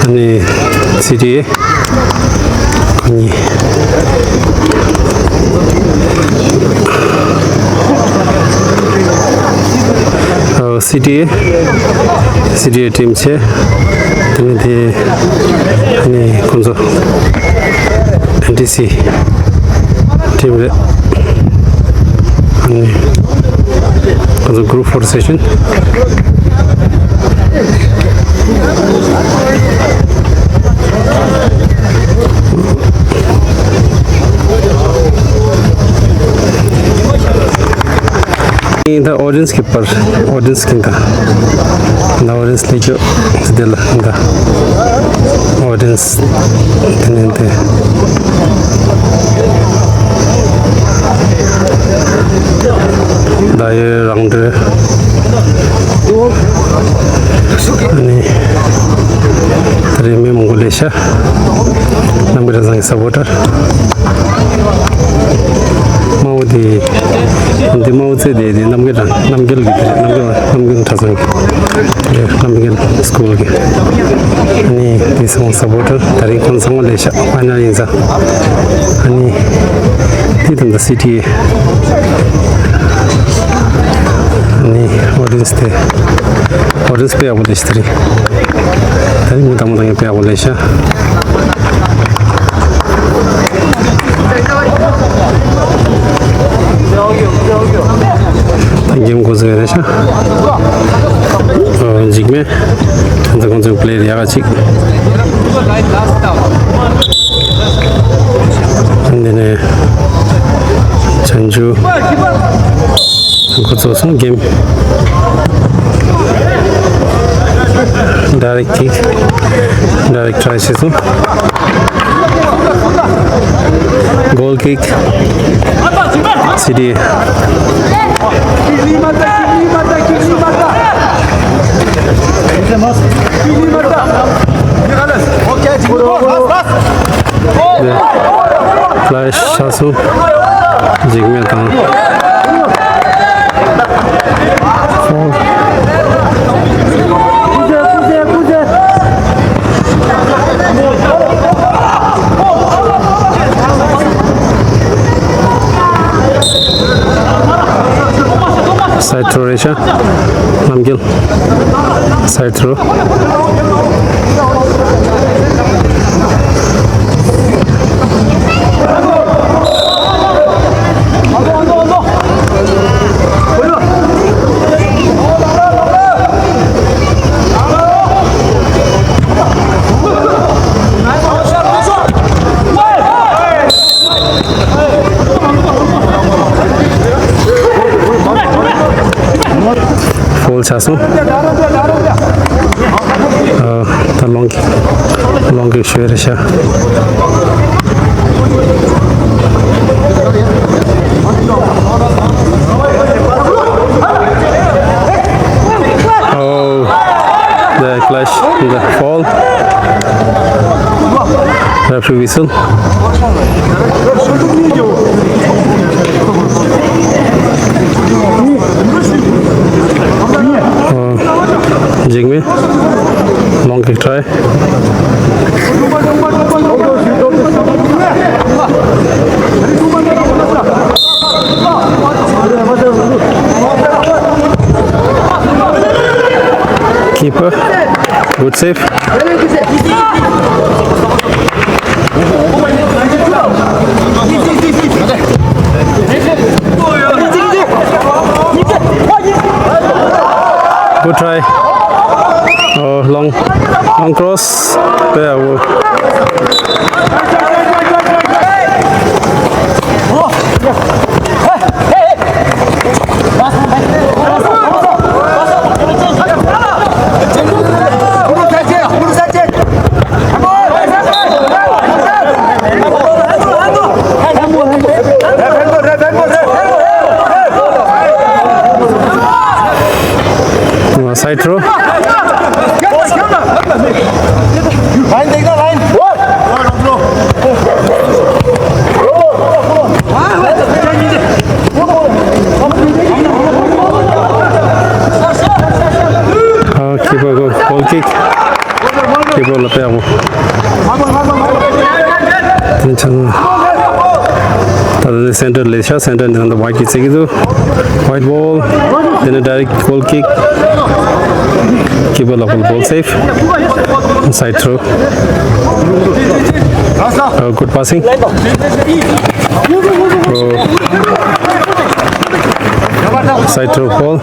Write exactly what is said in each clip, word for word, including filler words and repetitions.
ཨ་ནི་སི་ཊི་ཨེ་ཁོ་གཉིས། ཨ་སི་ཊི་ཨེ་སི་ཊི་ཨེ་ཊིམ་བྱས། དེ་ནས་དེ་ཨ་ནི་ཁོང་ཚོ་ཨེན་ཊི་སི་ཊིམ་རེད། ཨ་ནི་ཁོང་ཚོ་གུ་རུབ་ཕོར་སེ་ཤན། ད་ཨོ་ཌི་ཡེན་སི་གི་པར། ཨོ་ཌི་ཡེན་སི་གི་ད། ད་ཨོ་ཌི་ཡེན་སི་ལས་ཀྱོ་དེ་ལ་ད། ཨོ་ཌི་ཡེན་སི་དེ་ནས་དེ། ད་ཡོད་རང་འདོད། ཨ་ནི་ད་རེས་མི་མང་པོ་ལས་ཤག་རྣམ་པ་རེ་ཚང་གི་སབ་པོར་ཊར། དམར་པོ་དེ། འདི་དམར་པོ་ཚེ་དེ་དེ་རྣམ་རྒྱལ་རང་རྣམ་རྒྱལ་གི་དེ་རེད། རྣམ་རྒྱལ་རྣམ་རྒྱལ་གྲྭ་ཚང་གི་རྣམ་རྒྱལ་སི་ཀུལ་གི། ཨ་ནི་དེ་ཚང་སབ་པོར་ཊར། ད་རིང་ཁོང་ཚང་མ་ལས་ཤག་ཕ་ནལ་ཡིན་ཙང་། ཨ་ནི་དེ་དང་ད་སི་ཊི་ཨེ། ཨ་ནི་ཨོ་ཌི་ཡེན་སི་དེ། ཨོ་ཌི་ཡེན་སི་དཔེ་ཡག་པོ་ལས་ཤག་ད་རིང་། ད་རིང་མི་དང་མོ་དང་ཡང་དཔེ་ཡག་པོ་ལས་ཤག་ད་གེམ་འགོ་བཙུགས་ཡ་རེད་ཤག་འཇིགས་མེད། ད་ཁོང་ཚོའི་པི་ལེ་ཡར་ཡག་ག་ཅིག་འདི་ནས་བྱང་ཆུབ། འགོ་བཙུགས་སོང་གེམ། ཌའི་རེག་ཀིག་ཌའི་རེག་ཊི་རའི་བྱས་སོང་། གོལ་ཀིག་སི་ཊི་ཨེ། ཕ་ལེ་ཤ་སུ་འཇིགས་མེད་དང་། སའི་ཌི་ཐྲོ་རེད་ཤག་རྣམ་རྒྱལ། སའི་ཌི་ཐྲོ། ཕོལ་ཆགས་སོང་། ཨ། ད་ལོང་གི་ལོང་གི་ཤོད་རེད་ཤག Oh, the clash, the fall. Referee whistle. འཇིགས་མེད། ལོང་ཀིག་ཊི་རའི། Keeper, good save. Good try. Oh, long, long cross. Yeah, wo- Side throw. Line, take the line. ལ་དཔེ་ཡག་པོ། དེ་ནས་ད་ལྟ་སེན་ཊར་ལས་ཤག་སེན་ཊར་ནང་དུ་ཝའིཊ་གིས་རྩེ་གི་འདུག་ཝའིཊ་བྷོལ། དེ་ནས་ཌའི་རེག་གོལ་ཀིག་ཀི་པར་ལ་བྷོལ། བྷོལ་སེབ། སའིཌ་ཐྲོ། Good passing. Side throw ball.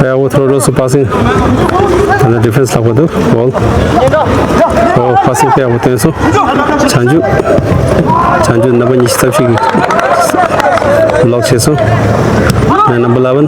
Payawo throw, Rosu passing. And the defense ལག་པ་འདུག ball. Oh, passing Payawo བཏོན་སོང་། ཆན་ཅུན། ཆན་ཅུན་རྣམ་པ་ཉི་ཤུ་རྩ་བཞི་གིས་ལོག་བྱས་སོང་། Man number eleven.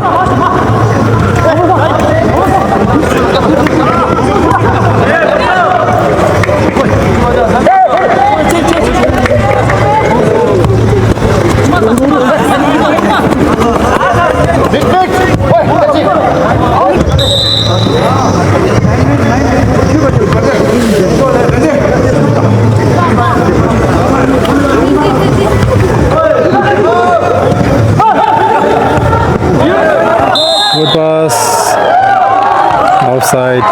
Good pass. Offside.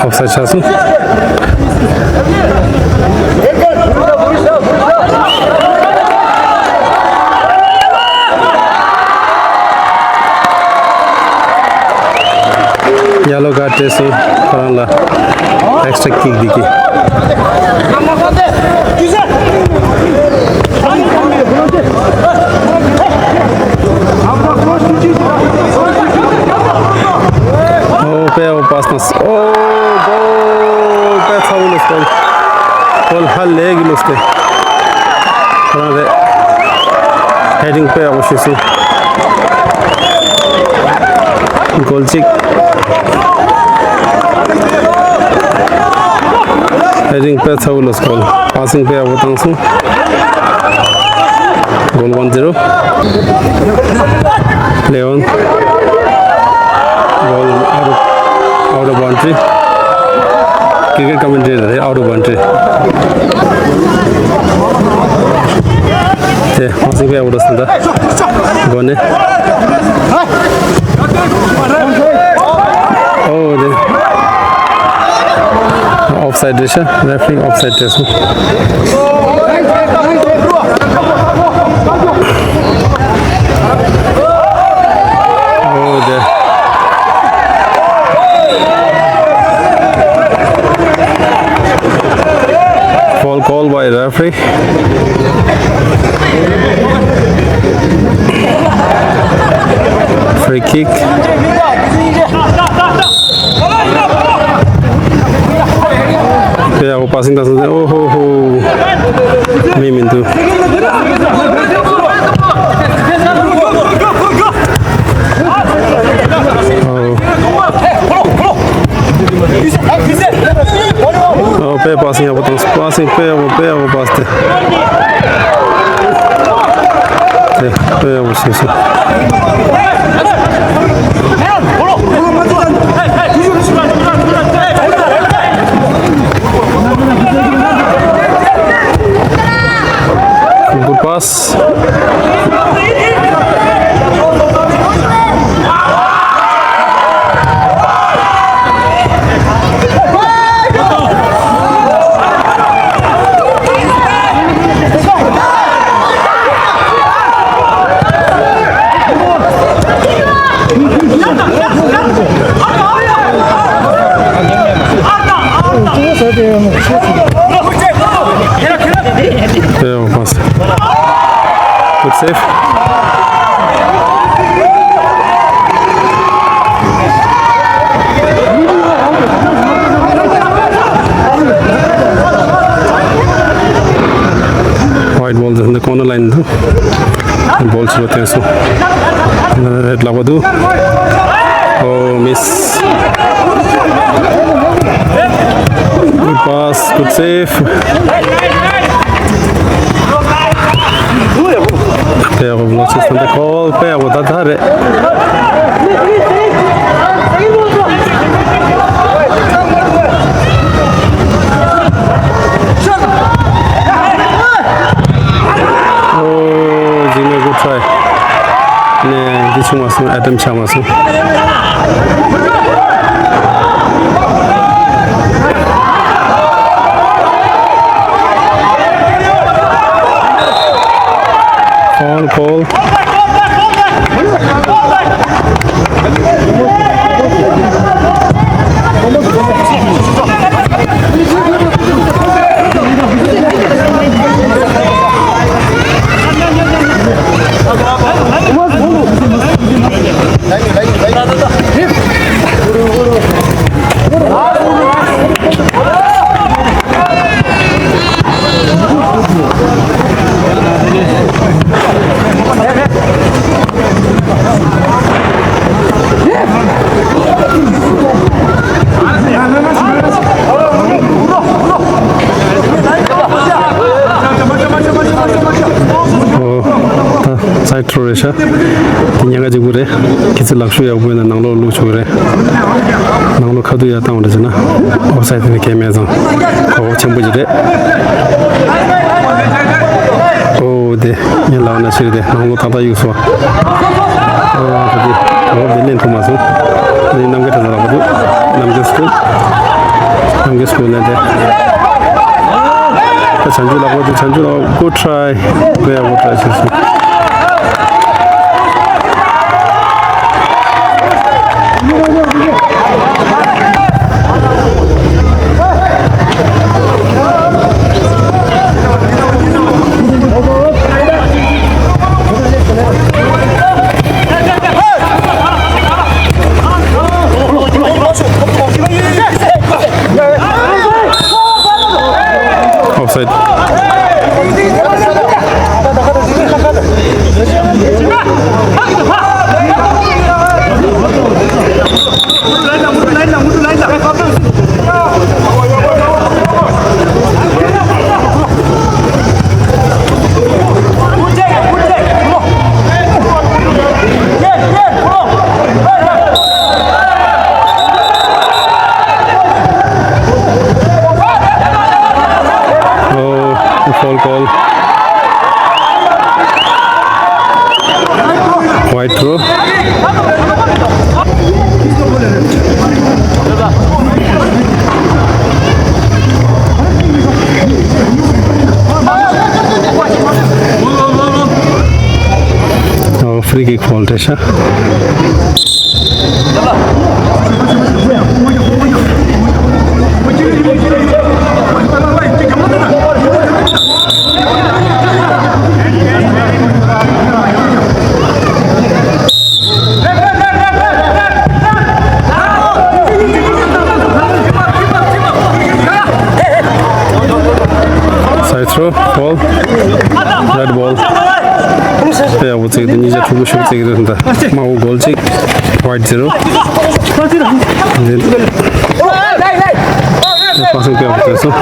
Offside ཆགས་སོང་། Yellow card སྤྲད་སོང་ཁོ་རང་ལ། Extra kick འདི་གི། Oh, Payawo pass. Oh, goal. Payawo ཚ་བོ་ལོས་goal. Goal ཧ་ལས་གི་ལོས་ཏེ། ཁོ་རང་རེད། Heading དཔེ་ཡག་པོ་བྱས་སོང་། Goal གཅིག Heading དཔེ་ཚ་བོ་ལོས་goal. Passing དཔེ་ཡག་པོ་བཏང་སོང་། Goal one zero. Leon. Goal out of, out of boundary. Cricket commentary རེད། Out of boundary. དེ་ཧོང་སིང་པའི་འོག་ཏུ་སོང་ད། སྒོ་ནས། ཨོ་དེ། Offside རེད་ཤག Referee offside རེད་སོང་། ཨོ་དེ། Foul call by referee. Free kick. དཔེ་ཡག་པོ་པ་སིང་བཏང་སོང་། ཨོ་ཧོ་ཧོ། མི་མི་འདུག་ཨོ། ཨོ། དཔེ་པ་སིང་ཡག་པོ་བཏང་སོང་། པ་སིང་དཔེ་ཡག་པོ། དཔེ་ཡག་པོ་པ་སིང་དེ། དེ་དཔེ་ཡག་པོ་བྱས་སོང་། Good pass. Good save. White ball in the corner line. བོལ་ཕྱི་ལོགས་བཏོན་སོང་། རེད་ལག་པ་འདུག་ཨོ་མིས། Good pass, good save. དཔེ་ཡག་པོ་བློ་ཆེ་སན་ད་ཁོལ་དཔེ་ཡག་པོ་ད་ད་རེད། ཨོ་ཇི་མེ་གུ་ཊི་རའི། ནས་འདི་ཆུང་མ་སོང་ཨེ་ཊེམ་ཆགས་མ་སོང་། Foul call. ད་སའིཌ་ཐྲོ་རེད་ཤག་དེ་ཉེན་ཁ་གཅིག་པུ་རེད། ཁྱེད་ཚོས་ལག་ཤུབས་ཡག་པོ་ཡོད་ན་ནང་ལོགས་བླུགས་ཆོག་གི་རེད། ནང་ལོགས་ཁ་ཐུག་ཡར་བཏང་བ་རེད་ཟེར་ན། ཨོཕ་སའིཌ་དེ་ནི་གལ་མེད་ཙང་། གོ་བ་ཆེན་པོ་ཞིག་རེད། ཨོ་དེ་ངས་ལབ་ན་ཕྱིར་དེ་ནང་ལོགས་ཏག་ཏག་གཡུགས་སོང་། ཨོ་ད་དེ་ཨོ་དེ་ལེན་ཐུབ་མ་སོང་། དེ་ནི་རྣམ་རྒྱལ་གྲྭ་ཚང་ལག་པ་འདུག་རྣམ་རྒྱལ་སྐུལ། རྣམ་རྒྱལ་སྐུལ་ལེན་དེ། ད་བྱང་ཆུབ་ལག་པ་འདུག་བྱང་ཆུབ་ལག་པ་གུཌ་ཊི་རའི། དཔེ་ཡག་པོ་ཊི་རའི་བྱས་སོང་། ཨོཕ་སའིཌ། Oh, foul call. Wide throw. Oh, free kick foul, Tesha. Side throw, ball, red ball. དཔེ་ཡག་པོ་བརྩེགས་འདུག་གཉིས་ཆ་ཕྲུ་གུ་ཤུགས་བརྩེགས་རེད་འདི། དམར་པོ་གོལ་གཅིག white zero. འདི། པ་སེང་དཔེ་ཡག་པོ་བརྩེགས་སོང་།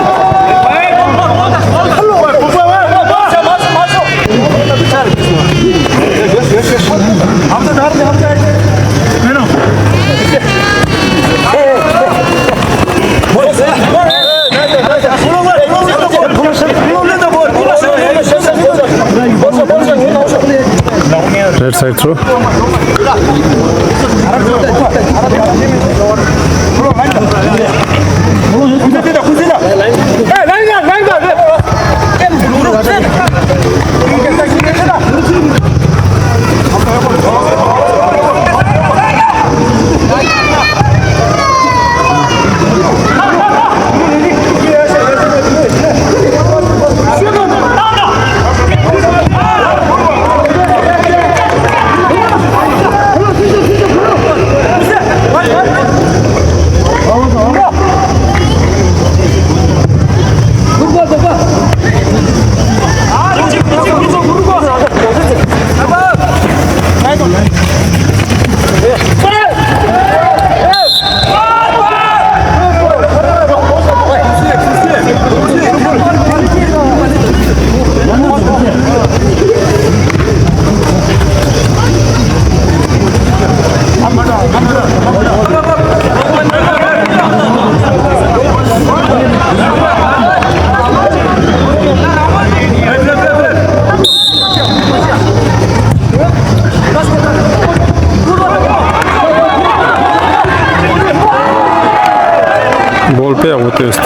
Red side throw.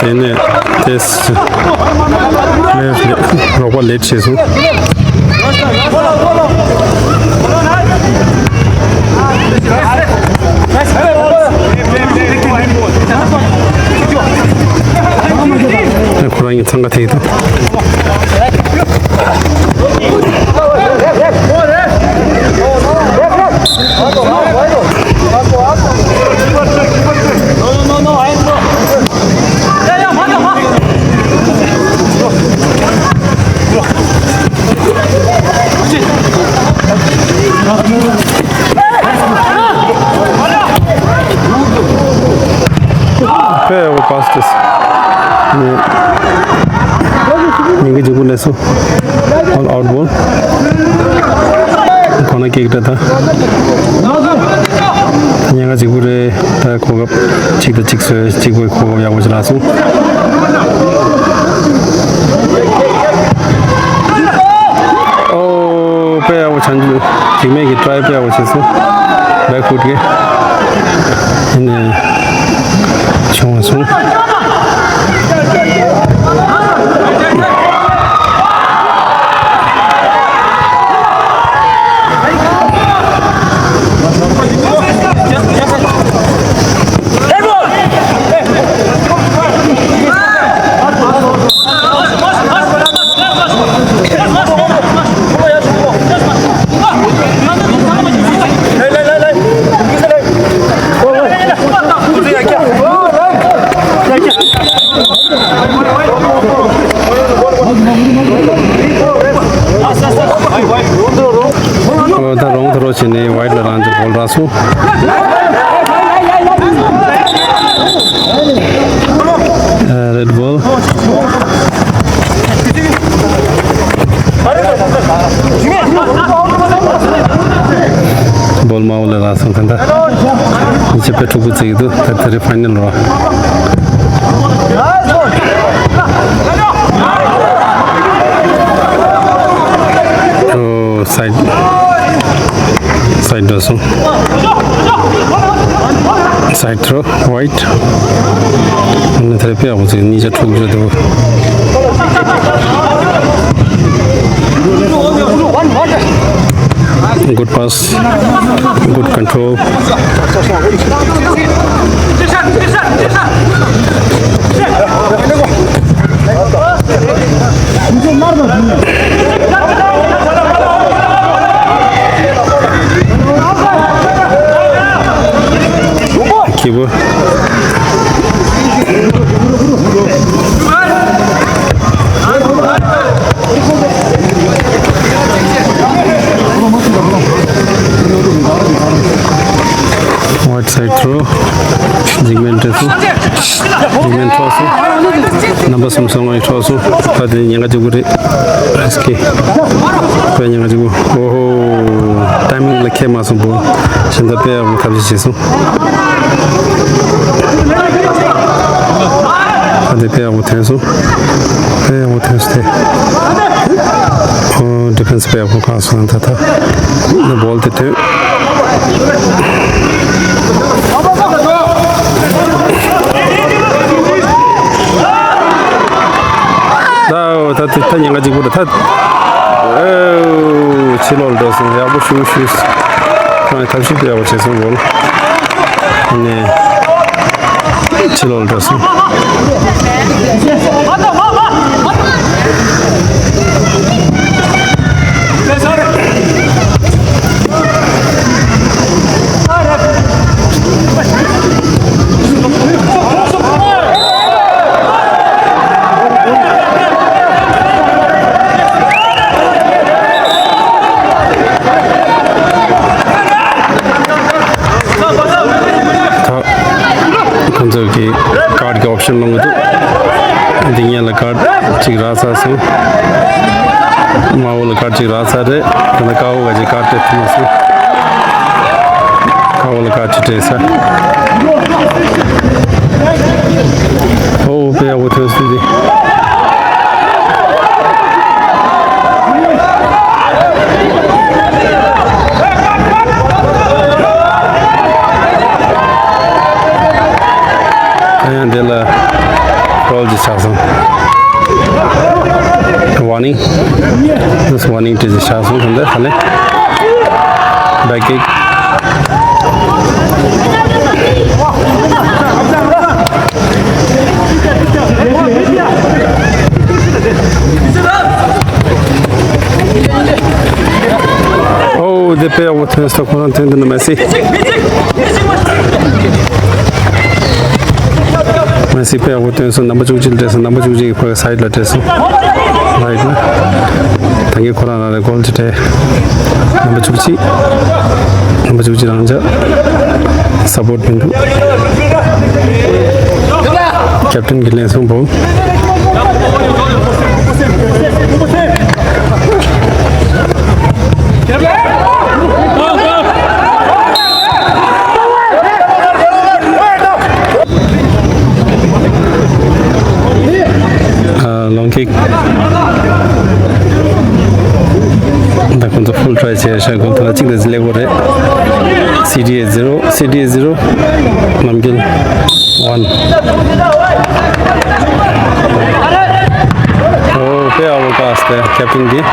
དེ་ནས་དེ་ལས་རོགས་པ་ལེད་བྱས་སོང་། ཁོ་རང་གཉིས་འཚང་ཁ་ཐེག་འདུག་དཔེ་ཡག་པོ་པཱས་ཏེ། ཉིན་གི་འཇིགས་པོ་ལས་སོ། ཨོལ་ཨའུཊ་བོལ། ཁོ་ན་ཀིག་ད་ད། ཉེན་ཁ་གཅིག་པུ་རེད། ད་གོ་སྐབས་གཅིག་དང་གཅིག་བཟོས། གཅིག་པོའི་གོ་སྐབས་ཡག་པོ་ཞིག་རག་སོང་། ཨོ། དཔེ་ཡག་པོ་བྱང་ཆུབ་འཇིགས་མེད་ཀྱི་ཊ་རའི་དཔེ་ཡག་པོ་བྱས་སོང་། བེག་ཕུཊ་གི། ཡིན་ནའི་བྱུང་བ་སོང་། ཨོ། ད་རོང་ཐོ་རོ་བྱས་ནས་ཝའིཊ་ལ་རང་ཅིག་བོལ་རག་སོང་། རེཌ་བོལ། བོལ་དམར་པོ་ལ་རག་སོང་། ད་ལྟ་ཉི་ཤུ་པའི་ཕྲུ་གུ་བརྩི་གི་འདུག་ད་དེ་རིང་ཕའི་ནལ་རོ། ཨོ། སའིཌ། སའིཌ་འགྲོ་སོང་། སའིཌ་ཐོ་རོ། ཝའིཊ། ཨ་ནི་དེར་དཔེ་ཡག་པོ་བརྩི། ཉིས་བརྒྱ་དྲུག་ཅུ་འདུག Good pass, good control. Keeper. Wide side throw. འཇིགས་མེད་འཕྲོག་སོང་། འཇིགས་མེད་འཕྲོག་སོང་། རྣམ་པ་གསུམ་སོང་ངོ་འཕྲོག་སོང་། ད་དེ་ཉེན་ཁ་ཆེན་པོ་རེད། རེ་སི་ཀི། དཔེ་ཉེན་ཁ་ཆེན་པོ། ཨོ་ཧོ། ཊའི་མིང་ལ་འཁེལ་མ་སོང་བོ། གཞན་དག་དཔེ་ཡག་པོ་ཐབས་ཤེས་བྱས་སོང་། ད་དེ་དཔེ་ཡག་པོ་ཐོན་སོང་། དཔེ་ཡག་པོ་ཐོན་སོང་དེ། ཨོ། ཌི་ཕེན་སི་དཔེ་ཡག་པོ་བཀག་སོང་ད་ལྟ། ན་བོལ་དེ་ཐོན། ད་ད་ད་ཉེན་ཁ་གཅིག་པོ་རེད་ད། ཨོ། ཕྱི་ལོགས་ལ་འགྲོ་སོང་། ཡག་པོ་ཞུ་ཞུ། ཁོང་ཐབས་ཤེས་དཔེ་ཡག་པོ་བྱས་སོང་བོལ། ནས། ཕྱི་ལོགས་ལ་འགྲོ་སོང་། ད་ཁོང་ཚོ་གི་ཀཱར་གི་ཨོབ་ཤན་སློང་གི་འདུག་འདི་ངན་ལ་ཀཱར་གཅིག་རག་ཚར་སོང་། དམར་པོ་ལ་ཀཱར་གཅིག་རག་ཚར་རེད། ད་ལྟ་དཀར་པོ་ག་ཅིག་ཀཱར་སྤྲད་ཐུབ་མ་སོང་། དཀར་པོ་ལ་ཀཱར་གཅིག་སྤྲད་ཚར། ཨོ། དཔེ་ཡག་པོ་ཐོན་སོང་འདི། ཨ་ཡང་འདི་ལ་ ཆགས་སོང་། Warning. This warning དེ་ཆགས་སོང་། དེ་འདྲ་ཧ་ལས། Back kick. Oh, དེ་དཔེ་ཡག་པོ་ཐོན་སོང་། ཁོ་རང་ཐོན་དུས་ན་མེ་སི། མེ་སི་དཔེ་ཡག་པོ་ཐོན་སོང་། རྣམ་པ་བཅུ་གཅིག་ལ་སྤྲད་སོང་། རྣམ་པ་བཅུ་གཅིག་གིས་ཁོའི་སའིཌ་ལ་སྤྲད་སོང་། རའིཊ་ལ། ད་གིན་ཁོ་རང་རང་ལ་གོལ་ཅིག་སྤྲད། རྣམ་པ་བཅུ་གཅིག་རྣམ་པ་བཅུ་གཅིག་རང་འཇགས། སཔོརཊ་མི་འདུག་ཀེབ་ཊན་གྱིས་ལེན་སོང་བོ། ལོང་ཀིག་ད་ཁོང་ཚོ་ཕུལ་ཊྲའི་བྱས་ཤག་ཁོང་ཚོ་ལ་གཅིག་དང་གཅིག་ལེགས་པོ་རེད། སི་ཊི་ཨེ་ཛི་རོ། སི་ཊི་ཨེ་ཛི་རོ། རྣམ་རྒྱལ་ཝན། ཨོ་དཔེ་ཡག་པོ་བཀག་སྟེ་ཀེབ་ཊན་གྱིས།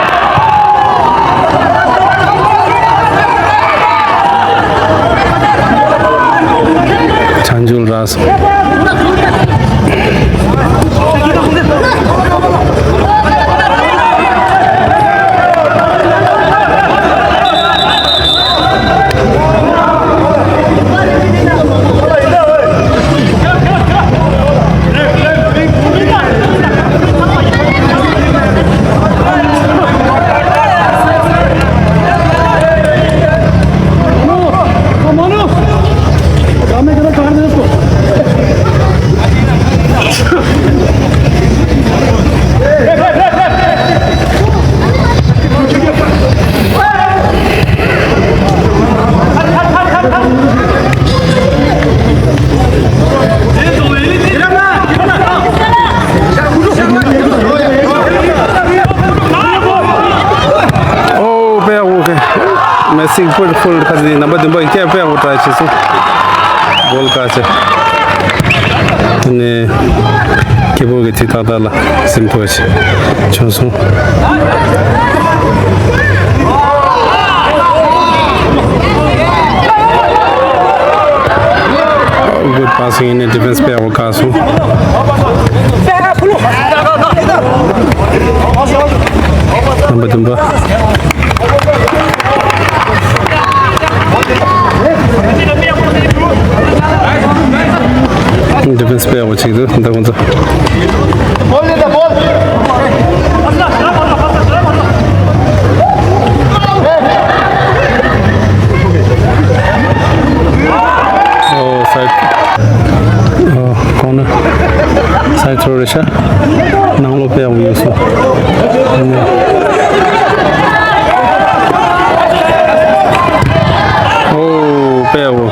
བྱང་ཆུབ་ར། ཨོ་དཔེ་ཡག་པོ། མེ་སི་ཕུལ་ཕུལ་ཁ་ཟི་རྣམ་པ་བདུན་པ་ཡིས་དཔེ་ཡག་པོ་ཊྲའི་བྱས་སོང་། གོལ་བཀག་བྱས། དེ་ནས་ཁེ་པོ་གིས་དེ་ཏག་ཏག་ལ་ཟིན་ཐུབ་པ་བྱུང་སོང་། Good passing. ཡིན་ནའི་ཌི་ཕེན་སི་དཔེ་ཡག་པོ་བཀག་སོང་། རྣམ་པ་བདུན་པ། ཌི་ཕེན་སི་དཔེ་ཡག་པོ་བྱེད་ཀྱི་འདུག་ད་ཁོང་ཚོ། ཨོ་སའིཌ། ཨོ་གོར་ནར། སའིཌ་ཐྲོ་རེད་ཤག་ནང་ལོགས་དཔེ་ཡག་པོ་ཡོད་སོང་། ཨོ་དཔེ་ཡག་པོ།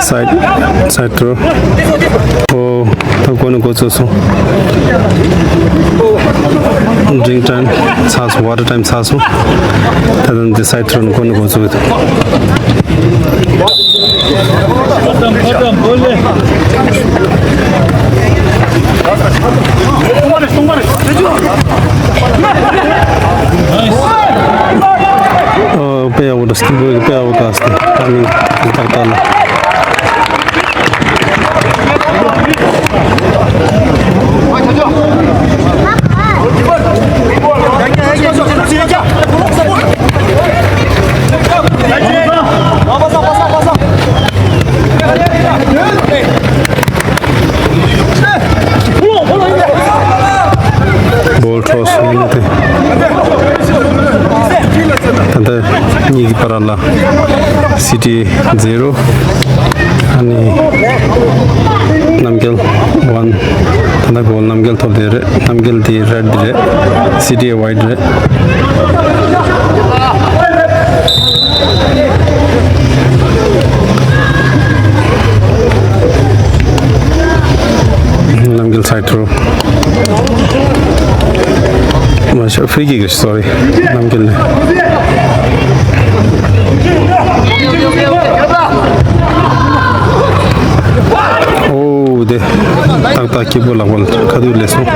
སའིཌ། སའིཌ་ཐྲོ། ཨོ། ད་གོར་ནར་འགོ་བཙུགས་སོང་། ཌི་རིང་ཀི་ཊའིམ་ཚར་སོང་། ཝ་ཊར་ཊའིམ་ཚར་སོང་། ད་ལྟ་འདི་སའིཌ་ཐྲོ་ནས་གོར་ནར་འགོ་བཙུགས་ཡོད། ཨོ་དཔེ་ཡག་པོ་འདུག་སྐྱིད་པོ་དཔེ་ཡག་པོ་འདུག་ད་ནི་ཏག་ཏག་ལ། བྷོལ་ཊོས་ཡིན་ཏེ། ད་ལྟ་གཉིས་ཀྱི་བར་ལ་སི་ཊི་ཨེ་ཛི་རོ། ཨ་ནི་རྣམ་རྒྱལ་ཝན། ད་ལྟ་གོལ་རྣམ་རྒྱལ་ཐོབ་དེ་རེད། རྣམ་རྒྱལ་དེ་རེཌ་དེ་རེད། སི་ཊི་ཨེ་ཝའིཊ་རེད། རྣམ་རྒྱལ་སའིཌ་ཐྲོ། མ་ཤོ་ཕི་རི་ཀིག་རེད། སོ་རི། རྣམ་རྒྱལ་ནས། ལག་པ་ཁ་ཐུག་ལས་སོང་།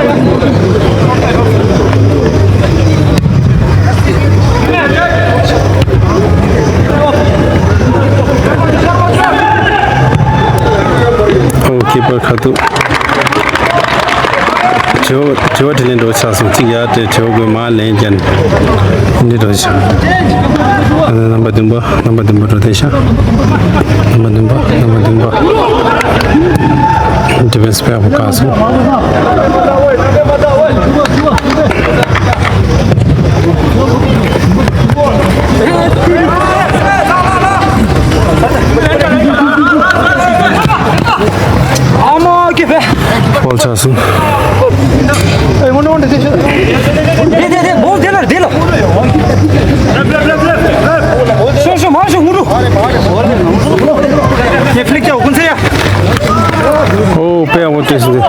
ཨོ་ཀི་པར་ཁ་ཐུག་དྲི་བ་དྲི་བ་དྲིས་ལན་འགྲོ་ཆགས་སོང་། གཅིག་ཡར་སྤྲད། དྲི་བ་དགོས་མར་ལན་རྒྱག་འདི་འགྲོ་ཆགས། རྣམ་པ་བདུན་པ། རྣམ་པ་བདུན་པ་འགྲོ་བསྡད་ཤག་རྣམ་པ་བདུན་པ། རྣམ་པ་བདུན་པ། ཌི་ཕེན་སི་དཔེ་ཡག་པོ་བཀག་སོང་། ཨ་མ་ཀི་ཕེ། ཧོལ་ཆགས་སོང་། ཨེ་ངོ་ནོ་འདི་ཤི། དེ་དེ་དེ་བོ་དེ་ལ་དེ་ལ། ཤོ་ཤོ་མ་ཤོ་ངུ་རུ། ནེ་ཕི་ལིག་ཅའོ་ཀུན་སེ་ཡ། ཨོ་དཔེ་ཡག་པོ་སྤྲད་སོང་་།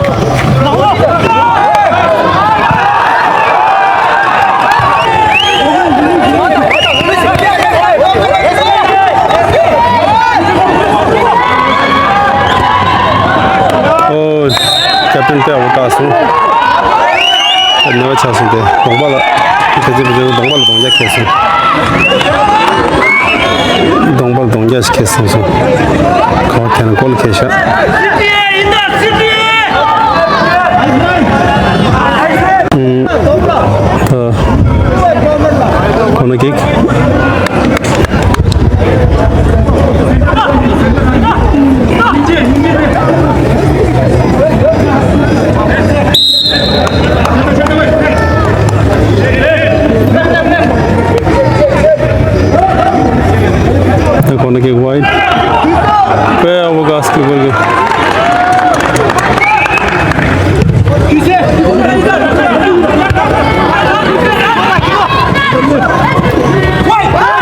ཨོ། ཀེབ་ཊན་དཔེ་ཡག་པོ་བཀག་སོང་། ནོར་ཆགས་སོང་སྟེ། གདོང་པ་ལ། ཁ་ཅིག་བུ་ཅིག་གདོང་པ་ལ་གདོང་རྒྱག་ཁེལ་སོང་། གདོང་པ་ལ་གདོང་རྒྱག་ཁེལ་སོང་སོང་། ག་བ་ཁེལ་ན་གོལ་ཁེལ་ཤག་ཨུམ། ད། ཁོ་ན་ཀིག་ཁོ་ན་ཀིག་ཝའིཌ། དཔེ་ཡག་པོ་བཀག་སོང་། ཀིཔར་གྱིས།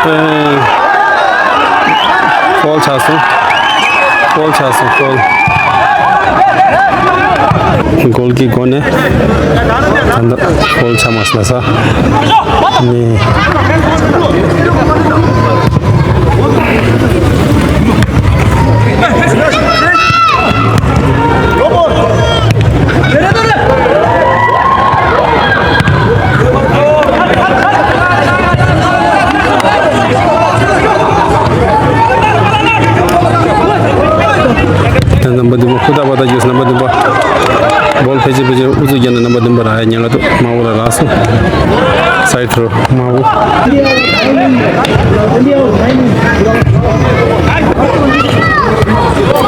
ཨེ། ཧོལ་ཆགས་སོང་། ཧོལ་ཆགས་སོང་། ཧོལ། གོལ་གྱི་སྒོ་ནས། ད་ལྟ་ཧོལ་ཆགས་མ་སོང་ལ་ས། ནི། རྣམ་པ་བདུན་པ། ཧུ་ད་བ་ད་རྒྱུགས། རྣམ་པ་བདུན་པ། བོལ་ཕལ་ཆེར་ཕལ་ཆེར་ཨུ་ཚུགས་བརྒྱབ་ནས་རྣམ་པ་བདུན་པ་རག་ཡ་ཉེན་ཁ་འདུག་དམར་པོ་ལ་རག་སོང་། སའིཌ་ཐྲོ་དམར་པོ།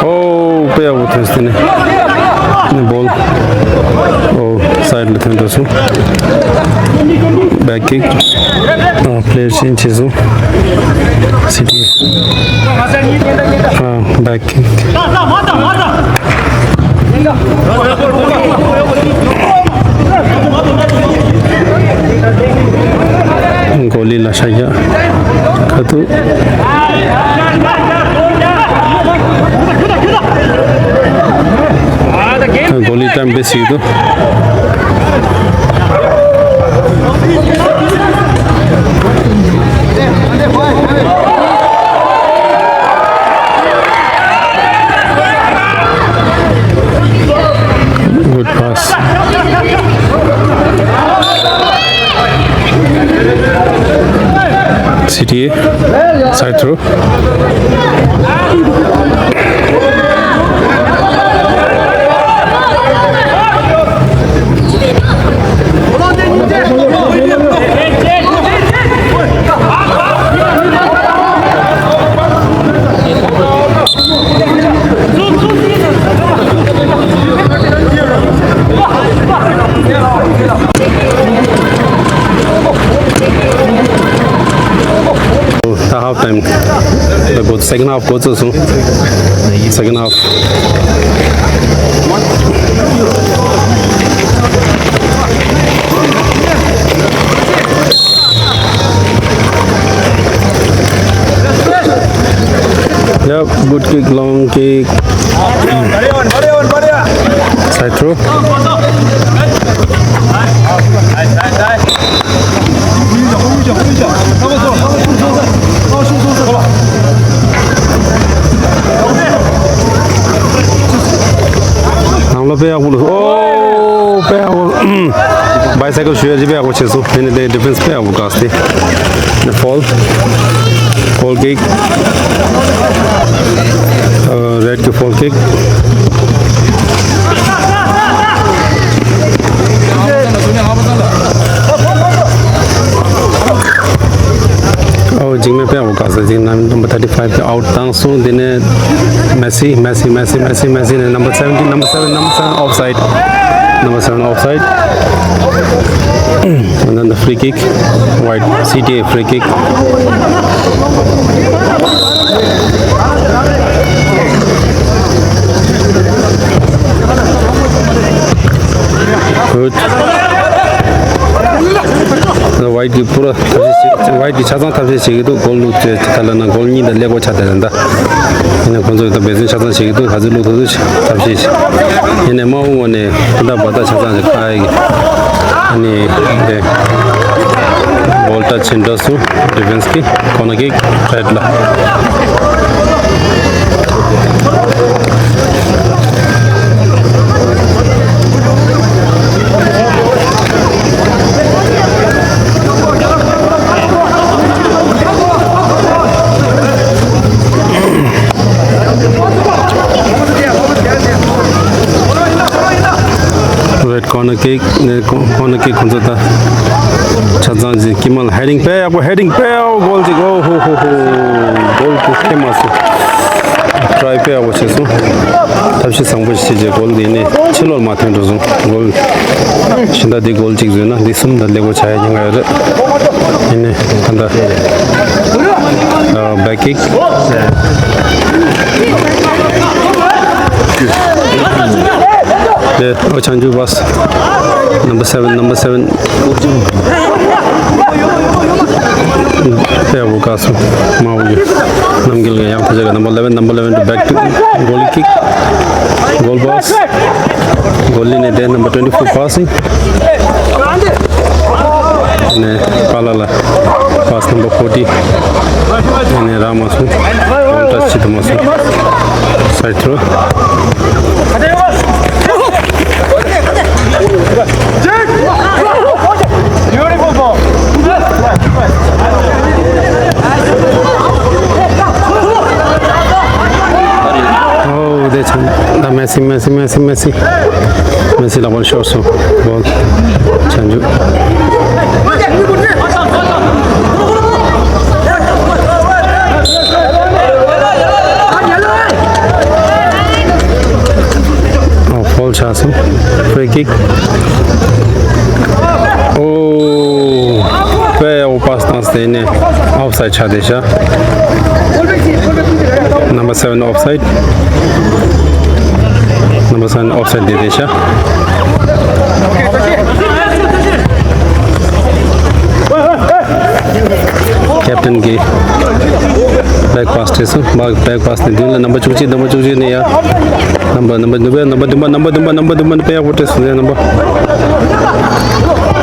ཨོ། དཔེ་ཡག་པོ་ཐོན་སོང་། དེ་ནས་ནི་བོལ། ཨོ། སའིཌ་ལ་ཐོན་འགྲོ་སོང་། བེག་ཀིག་ཨ། པི་ལེ་ཡར་ཆེན་ཇི་བྱས་སོང་། སི་ཊི་ཨེ། ཨ། བེག་ཀིག་གོ་ལི་ལ་ཤ་རྒྱགས། ཁ་ཐུག་གོ་ལི་ཊའིམ་བེ་སི་ཡོད་དོ། Good pass. C T A, side throw. ད་ཧབ་ཊའིམ་ལ་འགོ། སེ་ཀེན་ཌི་ཧབ་འགོ་བཙུགས་སོང་། སེ་ཀེན་ཌི་ཧབ། Yep, good kick, long kick. Side throw. ནང་ལོགས་དཔེ་ཡག་པོ་ལ། ཨོ། དཔེ་ཡག་པོ། བའི་སའི་ཀལ་ཞུ་ཡ་ཅིག་དཔེ་ཡག་པོ་བྱས་སོང་། དེ་ནས་དེ་ཌི་ཕེན་སི་དཔེ་ཡག་པོ་བཀག་སྟེ། ཕོལ། གོལ་ཀིག་རེད་ཀྱི་ཕོལ་ཀིག་ཨོ། འཇིགས་མེད་དཔེ་ཡག་པོ་བཀག་སོང་། འཇིགས་མེད་ནམ་བར་ཐར་ཊི་ཕའིབ་གི་ཨའུཊ་བཏང་སོང་། དེ་ནས་མེ་སི། མེ་སི། མེ་སི། མེ་སི། མེ་སི་ནས་ནམ་བར་སེ་བེན་ཊིན། ནམ་བར་སེ་བེན། ནམ་བར་སེ་བེན། ཨོཕ་སའིཌ། ནམ་བར་སེ་བེན། ཨོཕ་སའིཌ། And then the free kick, White, C T A free kick. Good. White གི་པུ་ར་ཐབས་ཤེས་བྱེད། White གི་ཆ་ཚང་ཐབས་ཤེས་བྱེད་ཀྱི་འདུག་གོལ་བླུགས་ཚེ་ད་ལ་ན་གོལ་གཉིས་དང་ཀླད་ཀོར་ཆགས་བསྡད་རེད་ད། ཡིན་ན་ཁོང་ཚོས་ད་འབད་བརྩོན་ཆ་ཚང་བྱེད་ཀྱི་འདུག་ག་ཚོད་བླུགས་ཐུབ་ཐུབ་ཐབས་ཤེས་བྱེད། ཡིན་ནའི་དམར་པོ་ངོས་ནས་ད་ལྟ་བར་ཐག་ཆ་ཚང་ཞིག་ཁ་ཡི་གི། ཨ་ནི་དེ་བོལ་ཊ་ཕྱིན་འགྲོ་སོང་། ཌི་ཕེན་སི་གི་ཁོ་ན་ཀིག་རེད་ལ། Right, corner kick. ནས་ཁོ་ཁོ་ན་ཀིག་ཁོང་ཚོ་ད་ཆ་ཚང་ཅིག་དཀྱིལ་མ་ལ་ཧེ་ཌིང་དཔེ་ཡག་པོ། ཧེ་ཌིང་དཔེ་ཡག་པོ། གོལ་ཅིག་ཨོ་ཧོ་ཧོ་ཧོ། གོལ་དུ་ཁེལ་མ་སོང་། ཊ་རའི་དཔེ་ཡག་པོ་བྱས་སོང་། ཐབས་ཤེས་བཟང་པོ་ཞིག་བྱས་རྗེས་གོལ་འདི་ནས་ཕྱི་ལོགས་མ་ཐོན་འགྲོ་སོང་། གོལ་གཞན་དག་འདི་གོལ་གཅིག་བཟོས་ན་འདི་གསུམ་དང་ཀླད་ཀོར་ཆགས་ཡ་ཉེན་ཁ་ཡོད་རེད། ཡིན་ནའི་ད་ལྟ་ཨ་བེག་ཀིག་དེ་ཨོ་ཆང་ཇུ་པཱས། Number seven, number seven. དཔེ་ཡག་པོ་བཀག་སོང་། མ་འོ་ཡོད། རྣམ་རྒྱལ་གྱི་ཡང་ཐ་ཆ་ག་number eleven, number eleven to back to goal kick. Goal pass. Goal line ནས་དེ་number twenty four passing. ནས་པཱ་ལགས་ལ་pass number forty. ནས་རག་མ་སོང་། གོང་ལྟ་ཅི་ཐུབ་མ་སོང་། Side throw. Beautiful ball. Oh, that's the Messi, Messi, Messi, Messi. Messi ལག་པར་ཤོར་སོང་། Ball ཆ་འཇུག་ཨོ། ཕོལ་ཆགས་སོང་། Free kick. ཨོ། དཔེ་ཡག་པོ་པཱས་བཏང་སྟེ་ནས་ཨོཕ་སའིཌ་ཆགས་བསྡད་ཤག Number seven offside. Number seven offside བསྡད་བསྡད་ཤག Captain གིས་back pass སྤྲད་སོང་། མ་back pass ནས་མདུན་ལ་number བཅུ་གཅིག number བཅུ་གཅིག་ནས་ཡ། Number number བདུན་པ། number བདུན་པ། number བདུན་པ། number བདུན་པ་ནས་དཔེ་ཡག་པོ་སྤྲད་སོང་། ཡ། Number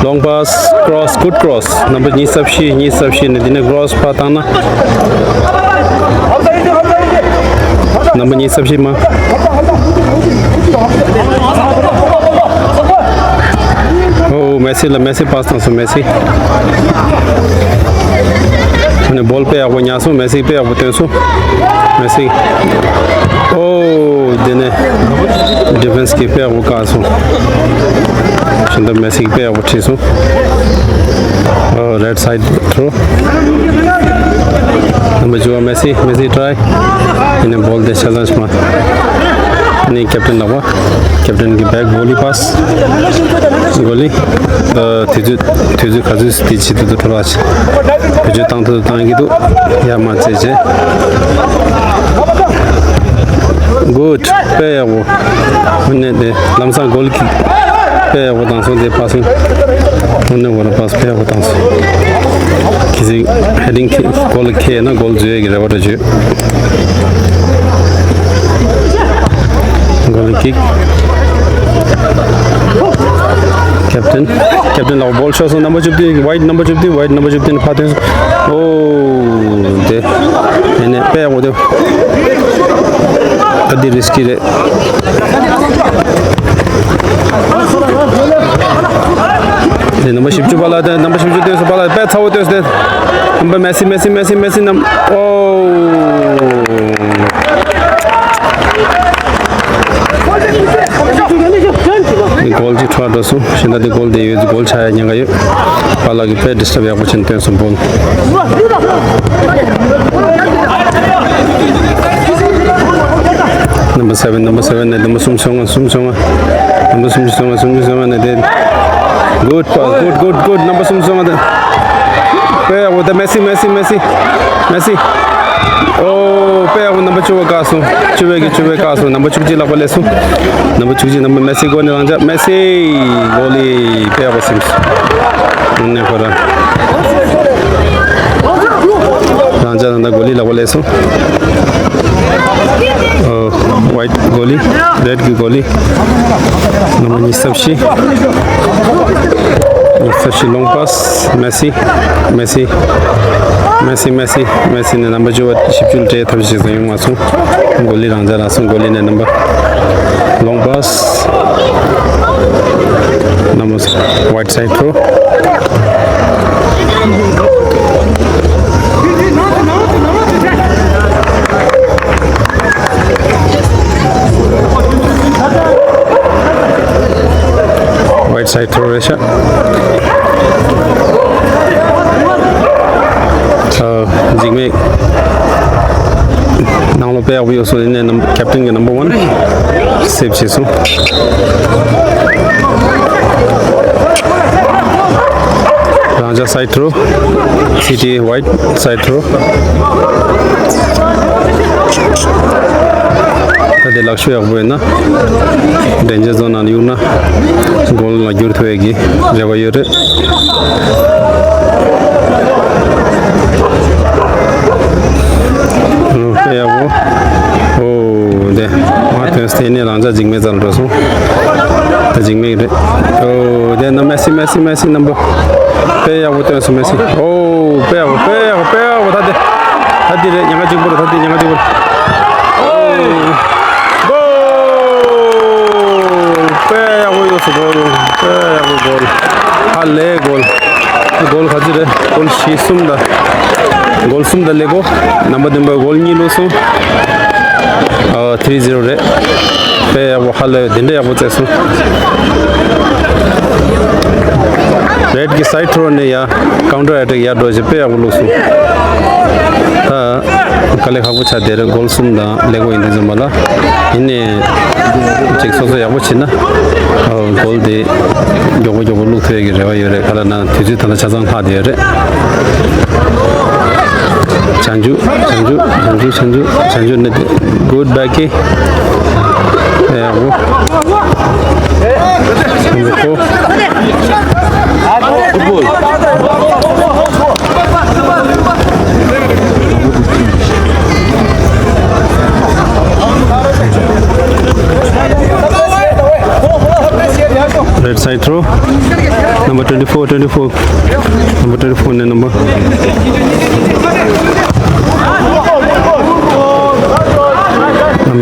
long pass, cross, good cross. Number ཉི་ཤུ་རྩ་བཞི། ཉི་ཤུ་རྩ་བཞི་ནས་འདི་ནས་cross ཕར་བཏང་ན། Number ཉི་ཤུ་རྩ་བཞི་མ། ཨོ། མེ་སི་ལ། མེ་སི་པཱས་བཏང་སོང་། མེ་སི། ཨ་ནི་ball དཔེ་ཡག་པོ་ཉར་སོང་། མེ་སི་དཔེ་ཡག་པོ་བཏོན་སོང་། མེ་སི། ཨོ། དེ་ནས་defence གིས་དཔེ་ཡག་པོ་བཀག་སོང་། ཤིན་ཏུ་མེ་སི་གིས་དཔེ་ཡག་པོ་ཁྲིད་སོང་། ཨོ། Right side throw. Number བཅུ་པ་མེ་སི། མེ་སི་try. དེ་ནས་ball དེ་ཆ་ཚང་ཞིག་མ། ཨ་ནི་captain ལག་པ། Captain གི་back volley pass. Goalie། ཨ། དུས་ཚོད་དུས་ཚོད་ག་ཚོད་དེ་ཆེད་དུ་འཕྲོ་བརླག་བྱེད། བེད་སྤྱོད་བཏང་ཐུབ་བཏང་གི་འདུག་ཡར་མར་རྩེད་བྱེད། Good. དཔེ་ཡག་པོ། ཨ་ནི་དེ་ལམ་སང་goal kick དཔེ་ཡག་པོ་བཏང་སོང་། དེ་passing། ཨ་ནི་འོ་ན་pass དཔེ་ཡག་པོ་བཏང་སོང་། གལ་སྲིད་heading ཁེ་goal ཁེལ་ན་goal བཟོ་ཡས་ཀྱི་རེ་བ་འདྲ་བྱོས། Goal kick. Captain, captain ལག་ball ཤོར་སོང་། number བཅུ་བདུན། White number བཅུ་བདུན། White number བཅུ་བདུན་ཕར་ཐོན་སོང་། ཨོ། དེ་ཨ་ནི་དཔེ་ཡག་པོ་དེ། ཨ། འདི་risky རེད། རྣམ་པ་བཞི་བཅུ་པ་ལ་དེ་རྣམ་པ་བཞི་བཅུ་སྟོན་སོང་པ་ལ་དཔེ་ཚ་བོ་སྟོན་སོང་དེ། རྣམ་པ་མེ་སི་མེ་སི་མེ་སི་མེ་སི་རྣམ་ཨོ། གོལ་གཅིག་འཕྲོ་འགྲོ་སོང་། གཞན་དག་དེ་གོལ་དེ་ཡོད། གོལ་ཆགས་ཡ་ཉེན་ཁ་ཡོད། པཱ་ལགས་ཀྱིས་དཔེ་ཌི་སི་ཊབ་ཡག་པོ་བྱས་ནས་སྟོན་སོང་། བོལ། Number seven, number seven ནས་number གསུམ་སོང་ང་། གསུམ་སོང་ང་། number གསུམ་སོང་ང་། གསུམ་སོང་ང་ནས་དེ། Good pass, good, good, good. Number གསུམ་སོང་ང་དེ། དཔེ་ཡག་པོ་དེ། མེ་སི་མེ་སི་མེ་སི་མེ་སི། ཨོ། དཔེ་ཡག་པོ། རྣམ་པ་བཅུ་པ་བཀག་སོང་། བཅུ་པའི་གི་བཅུ་པའི་བཀག་སོང་། རྣམ་པ་བཅུ་གཅིག་ལག་པ་ལས་སོང་། རྣམ་པ་བཅུ་གཅིག་རྣམ་པ་མེ་སི་སྒོ་ནས་རང་འཇགས། མེ་སི། གོ་ལི། དཔེ་ཡག་པོ་སིམས་སོང་། ནས་ཁོ་རང་རང་འཇགས་ད་ལྟ་གོ་ལི་ལག་པ་ལས་སོང་། ཨོ། ཝའིཊ་གོ་ལི། རེཌ་གི་གོ་ལི། རྣམ་པ་ཉི་ཤུ་རྩ་བཞི། ཉི་ཤུ་རྩ་བཞི། ལོང་པཱ་སི། མེ་སི། མེ་སི། མེ་སི་མེ་སི་མེ་སི་ནས་རྣམ་པ་བཅུ་པ་བཞི་བཅུ་ལ་སྤྲད་ཐབས་ཤེས་བྱས་ཙང་ཡོང་མ་སོང་། གོ་ལི་རང་འཇགས་རག་སོང་། གོ་ལི་ནས་རྣམ་པ་ལོང་པཱ་སི། རྣམ་པ་ཝའིཊ་སའིཌ་ཐྲོ། ཝའིཊ་སའིཌ་ཐྲོ་རེད་ཤག་ཨ། འཇིགས་མེད་ནང་ལོགས་དཔེ་ཡག་པོ་ཡོད་སོང་། ཡིན་ནའི་ནམ་ཁེབ་ཊན་གྱི་རྣམ་པ་ཝན་སེབ་བྱས་སོང་། རང་འཇགས་སའིཌ་ཐྲོ། སི་ཊི་ཝའིཊ་སའིཌ་ཐྲོ། ད་དེ་ལག་ཤོས་ཡག་པོ་ཡོད་ན། ཌེན་ཇར་ཛོན་ནང་གཡུག་ན་གོལ་ལ་འགྱུར་ཐུབ་ཡས་ཀྱི་རེ་བ་ཡོད་རེད། ཨོ། དཔེ་ཡག་པོ། ཨོ། དེ་མ་ཐོན་སྟེ་ནས་རང་འཇགས་འཇིགས་མེད་རྩ་ལ་འགྲོ་སོང་། ད་འཇིགས་མེད་རེད། ཨོ། དེ་ན་མེ་སི་མེ་སི་མེ་སི་རྣམ་པ། དཔེ་ཡག་པོ་སྟོན་སོང་། མེ་སི། ཨོ། དཔེ་ཡག་པོ། དཔེ་ཡག་པོ། དཔེ་ཡག་པོ། ད་དེ། ད་དེ་རེད། ཉེན་ཁ་གཅིག་པོ་རེད། ད་དེ་ཉེན་ཁ་གཅིག་པོ་རེད། ཨོ། གོལ། དཔེ་ཡག་པོ་ཡོད་སོང་། གོལ། དཔེ་ཡག་པོ་གོལ། ཧ་ལས་གོལ། གོལ་ག་ཚོད་རེད། གོལ་བཞི་གསུམ་དང་། གོལ་གསུམ་དང་ཀླད་ཀོར། རྣམ་པ་བདུན་པ་གོལ་གཉིས་བླུགས་སོང་། ཨ། ཐི་རི་ཛི་རོ་རེད། དཔེ་ཡག་པོ། ཧ་ལས་དེ་འདྲ་ཡག་པོ་རྩེས་སོང་། རེཌ་གི་སའིཌ་ཐྲོ་ནས་ཡ་ཀའུན་ཊར་ཨེ་ཊེག་ཡར་འགྲོ་བྱས་དཔེ་ཡག་པོ་བླུགས་སོང་། ད་དཀའ་ལས་ཁག་པོ་ཆགས་བསྡད་རེད། གོལ་གསུམ་དང་ཀླད་ཀོར་ཡིན་དུས་ཙམ་པ་ལ། ཡིན་ནའི་ཅིག་སོ་སོ་ཡག་པོ་བྱེད་ན། ཨ། གོལ་དེ་མགྱོགས་པོ་མགྱོགས་པོ་བླུགས་ཐུབ་ཡས་ཀྱི་རེ་བ་ཡོད་རེད། ག་རེ་ན་དུས་ཚོད་ད་ལྟ་ཆ་ཚང་ལྷག་བསྡད་ཡོད་རེད། བྱང་ཆུབ། བྱང་ཆུབ། བྱང་ཆུབ། བྱང་ཆུབ། བྱང་ཆུབ་ནི་དེ། གུཌ་བེག་ཀིག། ཡག་པོ། Number four. Red side throw. Number twenty-four, twenty-four. Number twenty-four ནས་number.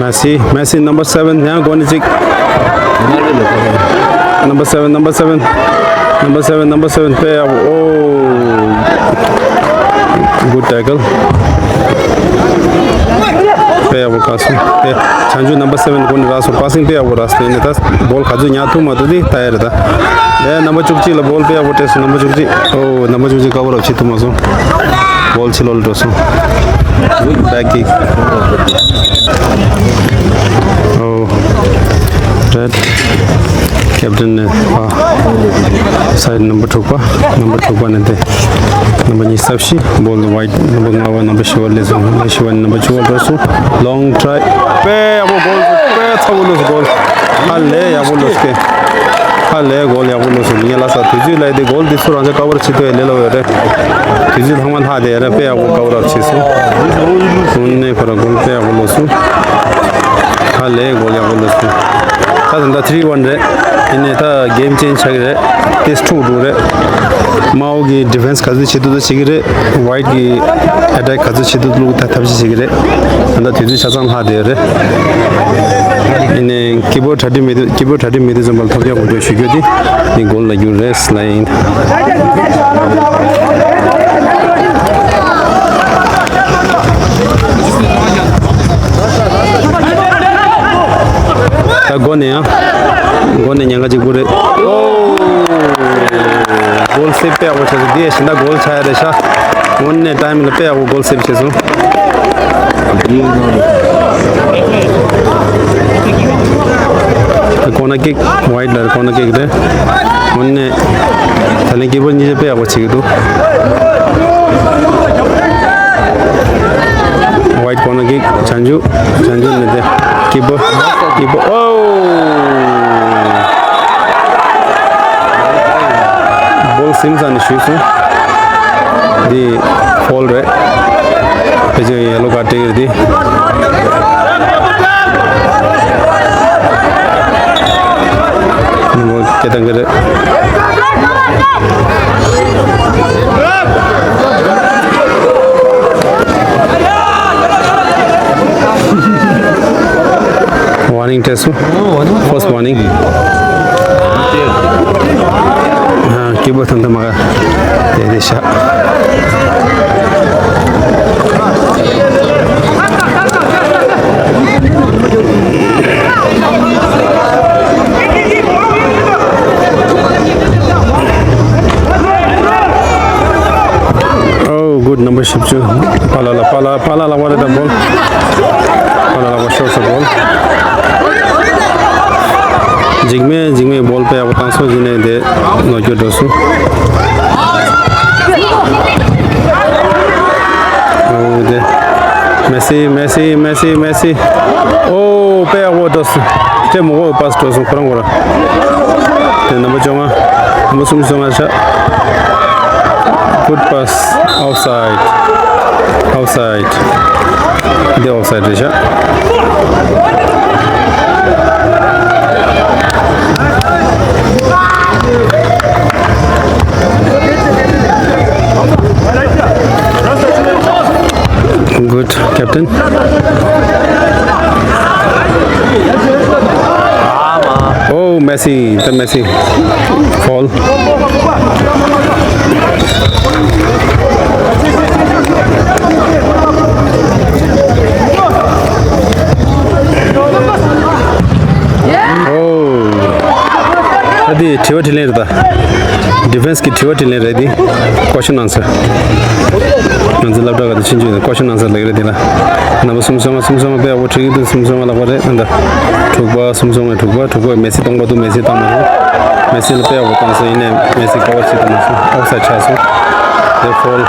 Messi, Messi number seven. ཡང་སྒོ་ནས་གཅིག Number seven, number seven. Number seven, number seven. དཔེ་ཡག་པོ། Oh. Good tackle. དཔེ་ཡག་པོ་བཀག་སོང་། དེ་བྱང་ཆུབ་number seven སྒོ་ནས་རག་སོང་། པ་སིང་དཔེ་ཡག་པོ་རག་སོང་། ཡིན་ནའི་ད་བོལ་ག་ཚོད་ཉར་ཐུབ་མ་ཐུབ་དེ་ལྟ་ཡ་རེད་ད། ཡ་number བཅུ་གཅིག་ལ་བོལ་དཔེ་ཡག་པོ་སྤྲད་སོང་། number བཅུ་གཅིག Oh, number བཅུ་གཅིག་cover up བྱེད་ཐུབ་མ་སོང་། བོལ་ཕྱི་ལོགས་ལ་འགྲོ་སོང་། Back kick. Oh. Red. Captain ནས་ཕ། Side number དྲུག་པ། Number དྲུག་པ་ནས་དེ། Number ཉི་ཤུ་རྩ་བཞི། Ball the white. Number ལྔ་པ། Number བཞི་པ་སླེབས་སོང་། Number བཞི་པ་ནས་number བཅུ་པ་འགྲོ་སོང་། Long try. དཔེ་ཡག་པོ་goal. དཔེ་ཚ་བོ་ལོས་goal. ཧ་ལས་ཡག་པོ་ལོས་ཀེ། ཧ་ལས་goal ཡག་པོ་ལོས་སོང་། ངས་ལ་ས་དུས་ཚོད་ལ་དེ་goal དེ་ཚོ་རང་ཅག་cover བྱེད་ཐུབ་ཡ་ལས་སླ་བོ་ཡོད་རེད། དུས་ཚོད་ཚང་མ་ལྷག་དེ་ཡ་ར་དཔེ་ཡག་པོ་cover up བྱས་སོང་། དངོས་གནས་ཁོ་ར་goal དཔེ་ཡག་པོ་ལོས་སོང་། ཧ་ལས་goal ཡག་པོ་ལོས་སོང་། ད་ད་ལྟ three one རེད། ཡིན་ནའི་ད་game change ཆགས་ཀྱི་རེད། Test དྲུག་དྲུག་རེད། དམར་པོ་གི་ཌི་ཕེན་སི་ག་ཚོད་བྱེད་ཐུབ་ཐུབ་བྱེད་ཀྱི་རེད། ཝའིཊ་གི་ཨེ་ཊེག་ག་ཚོད་བྱེད་ཐུབ་ཐུབ་ཐབས་ཤེས་བྱེད་ཀྱི་རེད། ད་ལྟ་དུས་ཚོད་ཆ་ཚང་ལྷག་བསྡད་ཡོད་རེད། ཡིན་ནའི་ཀི་པོཌ་གྲ་སྒྲིག་མེད་དུས་ཀི་པོཌ་གྲ་སྒྲིག་མེད་དུས་ཙམ་པ་ལ་ཐོབ་རྒྱག་དགོས་འགྲོ་ཞུ་རྒྱུ་དེ་ནི་གོལ་ལ་རྒྱུ་རེད་ལབ་ཡིན། ད་འགོ་ནས་ཡང་། འགོ་ནས་ཉེན་ཁ་གཅིག་པུ་རེད། ཨོ། གོལ་སེབ་དཔེ་ཡག་པོ་བྱས་སོང་། འདི་ཡས་གཞན་དག་གོལ་ཆགས་ཡ་རེད་ཤག་དངོས་གནས་ཊའིམ་ལ་དཔེ་ཡག་པོ་གོལ་སེབ་བྱས་སོང་། ད་ཀོར་ནར་ཀིག་ཝའིཊ་ལ་ཀོར་ནར་ཀིག་རེད། དངོས་གནས་ད་ལན་ཀི་པོཌ་གཉིས་ཆ་དཔེ་ཡག་པོ་བྱེད་ཀྱི་འདུག་ཝའིཊ་ཀོར་ནར་ཀིག་བྱང་ཆུབ། བྱང་ཆུབ་ནས་དེ་ཀི་པོཌ། ཀི་པོཌ། ཨོ། བོལ་སིམ་ས་ནས་ཞུས་སོང་། འདི་ཕོལ་རེད། ཕལ་ཆེར་ཡེ་ལོ་ཀར་སྤྲད་ཀྱི་རེད་འདི། ནུ་མོ་སྐད་བཏང་གི་རེད། ཝར་ནིང་སྤྲད་སོང་། ཕར་སི་ཊི་ཝར་ནིང་། ཨ། ཀི་པོཌ་ཐང་ཐང་མ་ག་དེ་དེ་ཤ། ཨོ། གུཌ། ནམ་བར་བཞི་བཅུ། པཱ་ལགས་ལ། པཱ་ལགས། པཱ་ལགས་ལག་པ་རེད་ད་བོལ། པཱ་ལགས་ལག་པ་ཤོར་སོང་བོལ། འཇིགས་མེད། འཇིགས་མེད་བོལ་དཔེ་ཡག་པོ་བཏང་སོང་། འཇིགས་མེད་དེ་ནོར་འཁྱོལ་འགྲོ་སོང་། ཨོ་དེ། མེ་སི། མེ་སི། མེ་སི། མེ་སི། ཨོ། དཔེ་ཡག་པོ་འགྲོ་སོང་། ཅེ་མོ་གོ་པཱ་སི་འགྲོ་སོང་ཁོ་རང་ཁོ་རང་། དེ་ནམ་བར་བཅོ་ལྔ། ནམ་བར་སུམ་ཅུ་སོ་ལྔ་ཆགས། Good pass. Offside. Offside. འདི་ཨོཕ་སའིཌ་རེད་ཤག Good, captain. Oh, Messi, the Messi. Foul. Oh. ཨ་དེ་དྲི་བ་དྲིས་ལན་རེད་ད། ཌི་ཕེན་སི་གི་དྲི་བ་དྲིས་ལན་རེད་དེ། Question answer. ང་ཚོ་སློབ་གྲྭ་ག་དུས་ཕྱིན་ཆད་ནས་Question answer ལབ་ཀྱི་རེད་དེ་ལ། ནམ་བར་སུམ་ཅུ་སོ་ལྔ། སུམ་ཅུ་སོ་ལྔ་དཔེ་ཡག་པོ་དྲིས་ཀྱི་འདུག་སུམ་ཅུ་སོ་ལྔ་ལབ་པ་རེད་ཨ་ད། དྲུག་པ། སུམ་ཅུ་སོ་ལྔ་དྲུག་པ། དྲུག་པ་མེ་སི་སྟོང་པ་འདུག་མེ་སི་བཏང་མ་སོང་། མེ་སི་ལ་དཔེ་ཡག་པོ་བཏང་སོང་། ཡིན་ནའི་མེ་སི་ཀ་བར་བྱེད་ཐུབ་མ་སོང་། ཨོཕ་སའིཌ་ཆགས་སོང་། དེ་ཕོལ།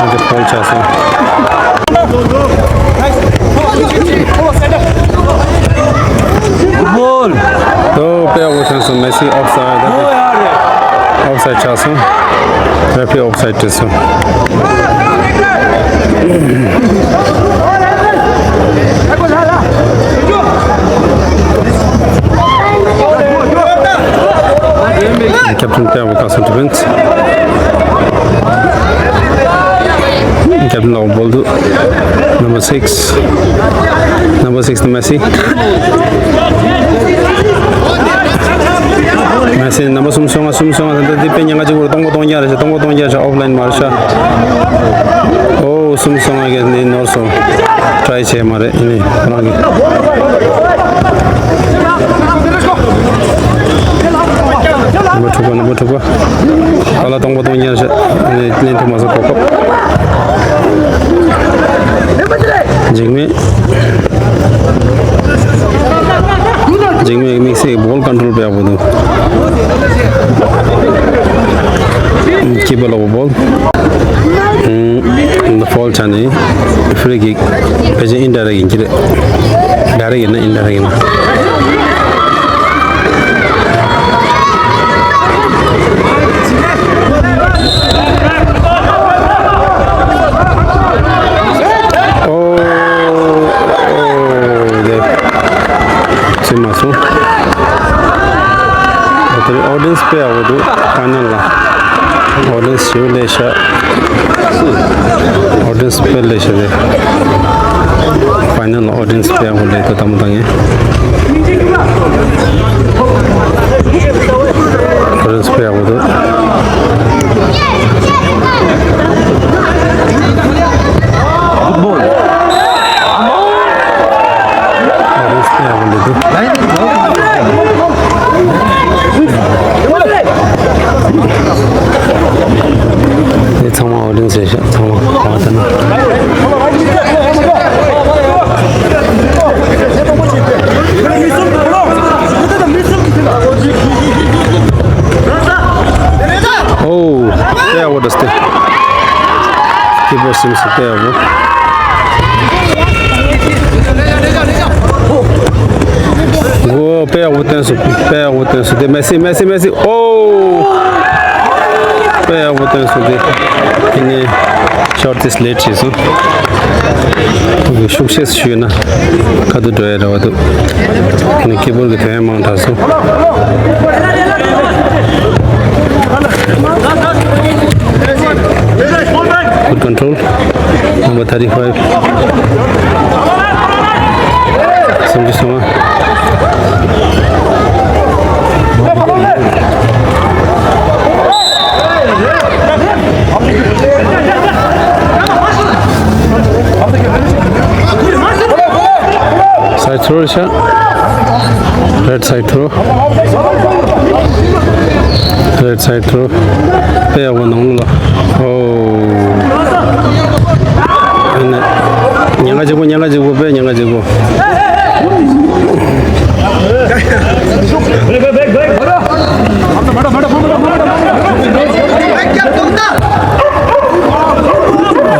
ཨ་དེ་ཕོལ་ཆགས་སོང་། ཕོལ། དོ་དཔེ་ཡག་པོ་བཏང་སོང་། མེ་སི་ཨོཕ་སའིཌ། ཨོཕ་སའིཌ་ཆགས་སོང་། རེ་ཕི་ཨོཕ་སའིཌ་བྲིས་སོང་། ཁེབ་ཊན་དཔེ་ཡག་པོ་བཏང་སོང་། ཌི་ཕེན་སི། ཁེབ་ཊན་ལ་བོལ་འདུག Number six. Number six ནི་མེ་སི། མེ་སི། ནམ་བར་སུམ་ཅུ་སོ་ལྔ། སུམ་ཅུ་སོ་ལྔ་ད་ལྟ་འདི་དཔེ་ཉེན་ཁ་ཆེ་བོ་རེད། སྟོང་པ་སྟོང་རྐྱང་རེད་ཤག་སྟོང་པ་སྟོང་རྐྱང་ཤག་ཨོཕ་ལའིན་མ་རེད་ཤག་ཨོ་སུམ་ཅུ་སོ་ལྔ་གིས་ནི་ནོར་སོང་། ཊི་རའི་བྱས་མ་རེད། ཡིན་ནའི་ཁོ་རང་གིས། ནམ་བར་དྲུག་པ། ནམ་བར་དྲུག་པ། ཨ་ལ་སྟོང་པ་སྟོང་རྐྱང་ཤག་ལེན་ཐུབ་མ་སོང་། གོ་སྐབས། འཇིགས་མེད། འཇིགས་མེད་དམིགས་བསལ་བོལ་ཀོན་ཊོལ་དཔེ་ཡག་པོ་འདུག་ཀི་པར་ལོག་པ་བོལ། ཨུམ། ཕོལ་ཆགས་ནས་ཕི་རི་ཀིག་ཕལ་ཆེར་ཨིན་ཌའི་རེག་ཡིན་གྱི་རེད། ཌའི་རེག་ཡིན་ན་ཨིན་ཌའི་རེག་ཡིན་ན། ཨོ། ཨོ། དེ་ཚིག་མ་སོང་། ཨོ་དེ་ ཞེས་པའི་ཕའི་ནལ་ཨོ་ཌི་ཡན་སི་སྤེལ་ཡག་པོ་ལས་དོ་དམ་དང་ངས་ཨོ་ཌི་ཡན་སི་སྤེལ་ཡག་པོ་འདུག་ཨོ་ཌི་ཡན་སི་སྤེལ་ཡག་པོ་འདུག་དེ་ཚང་མ་ཨོ་ཌི་ཡན་སི་ཚང་མ་གང་ལྟར་ན། ཨོ། དཔེ་ཡག་པོ་འདྲ་སྟེ། ཀི་པར་སིམ་སི་དཔེ་ཡག་པོ། ཨོ། དཔེ་ཡག་པོ་བཏོན་སོང་། དཔེ་ཡག་པོ་བཏོན་སོང་། དེ་མེ་སི། མེ་སི། མེ་སི། ཨོ། དཔེ་ཡག་པོ་བཏོན་སོང་། དེ་ཡིན་ནའི་ཤོཊ་དེ་ལེཊ་བྱས་སོང་། ཤུགས་ཆེ་ཞུས་ན་ཁ་ཐུག་འགྲོ་ཡ་རེ་བ་འདུག་ཡིན་ནའི་ཀི་པར་གྱི་དོན་མང་དྲགས་སོང་། Good control. Number thirty-five. སུམ་ཅུ་སོ་ལྔ། སའིཌ་ཐྲོ་རེད་ཤག་རེཌ་སའིཌ་ཐྲོ། རེཌ་སའིཌ་ཐྲོ། དཔེ་ཡག་པོ་ནང་ལོགས་ལ། ཨོ། ཨ་ནི། ཉེན་ཁ་ཆེ་པོ། ཉེན་ཁ་ཆེ་པོ། དཔེ་ཉེན་ཁ་ཆེ་པོ།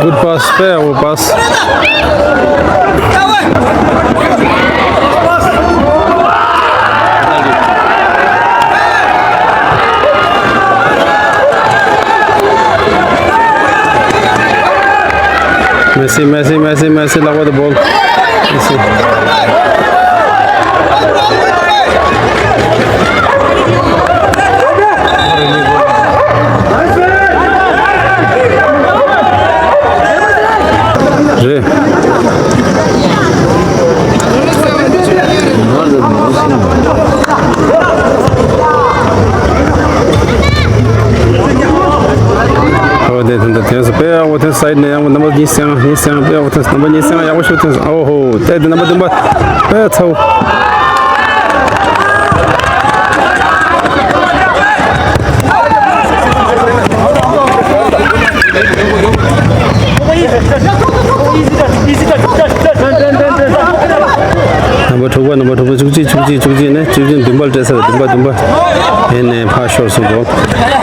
Good pass. དཔེ་ཡག་པོ་པཱས། མེ་སི། མེ་སི། མེ་སི། མེ་སི། ལག་པ་དང་བྷོལ། མེ་སི། རེད། ཨོ་དེ་དེ་འདྲ་དེ་སུ་དཔེ་ཡག་པོ་དེ་སའིཌ་ནས་ཡག་པོ། རྣམ་པ་གཉིས་སེང་གཉིས་སེང་དཔེ་ཡག་པོ་དེ། རྣམ་པ་གཉིས་སེང་ཡག་པོ་ཞིག་དེ། ཨོ་ཧོ། དེ་དེ་རྣམ་པ་བདུན་པ་དཔེ་ཚ་བོ། རྣམ་པ་དྲུག་པ། རྣམ་པ་དྲུག་པ། བཅུ་གཅིག་བཅུ་གཅིག་བཅུ་གཅིག་ནས་བཅུ་གཅིག་བདུན་པར་སྤྲད་ས་རེད། བདུན་པ། བདུན་པ། ཡིན་ནའི་ཕར་ཤོར་སོང་གོ།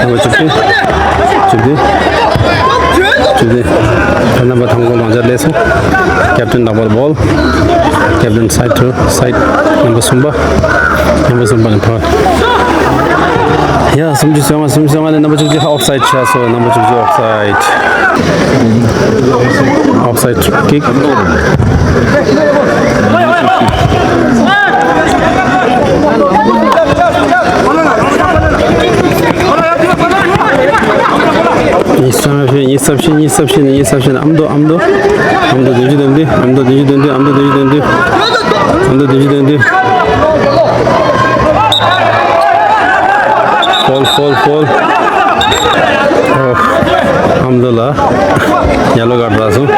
རྣམ་པ་བཅུ་བདུན། བཅུ་བདུན། བཅུ་བདུན། རྣམ་པ་དང་པོ་ལོང་ཆ་སླེབས་སོང་། ཀེབ་ཏན་ལག་པར་བྷོལ། ཀེབ་ཏན་སའིཌ་ཐྲོ། སའིཌ། རྣམ་པ་གསུམ་པ། རྣམ་པ་གསུམ་པ་ནས་ཕར། ཡ། སུམ་ཅུ་སོ་ལྔ། སུམ་ཅུ་སོ་ལྔ་ནས་རྣམ་པ་བཅུ་གཅིག་ཨོཕ་སའིཌ་ཆགས་སོང་། རྣམ་པ་བཅུ་གཅིག་ཨོཕ་སའིཌ། ཨོཕ་སའིཌ་ཀིག། ཉི་ཤུ་རྩ་བཞི། ཉི་ཤུ་རྩ་བཞི། ཉི་ཤུ་རྩ་བཞི་ནས། ཉི་ཤུ་རྩ་བཞི་ནས། ཨ་མདོ། ཨ་མདོ། ཨ་མདོ་བདུན་ཅུ་དོན་བདུན། ཨ་མདོ་བདུན་ཅུ་དོན་བདུན། ཨ་མདོ་བདུན་ཅུ་དོན་བདུན། ཨ་མདོ་བདུན་ཅུ་དོན་བདུན། ཕོལ། ཕོལ། ཕོལ། ཨོ། ཨ་མདོ་ལ་ཡེ་ལོ་ཀར་རག་སོང་།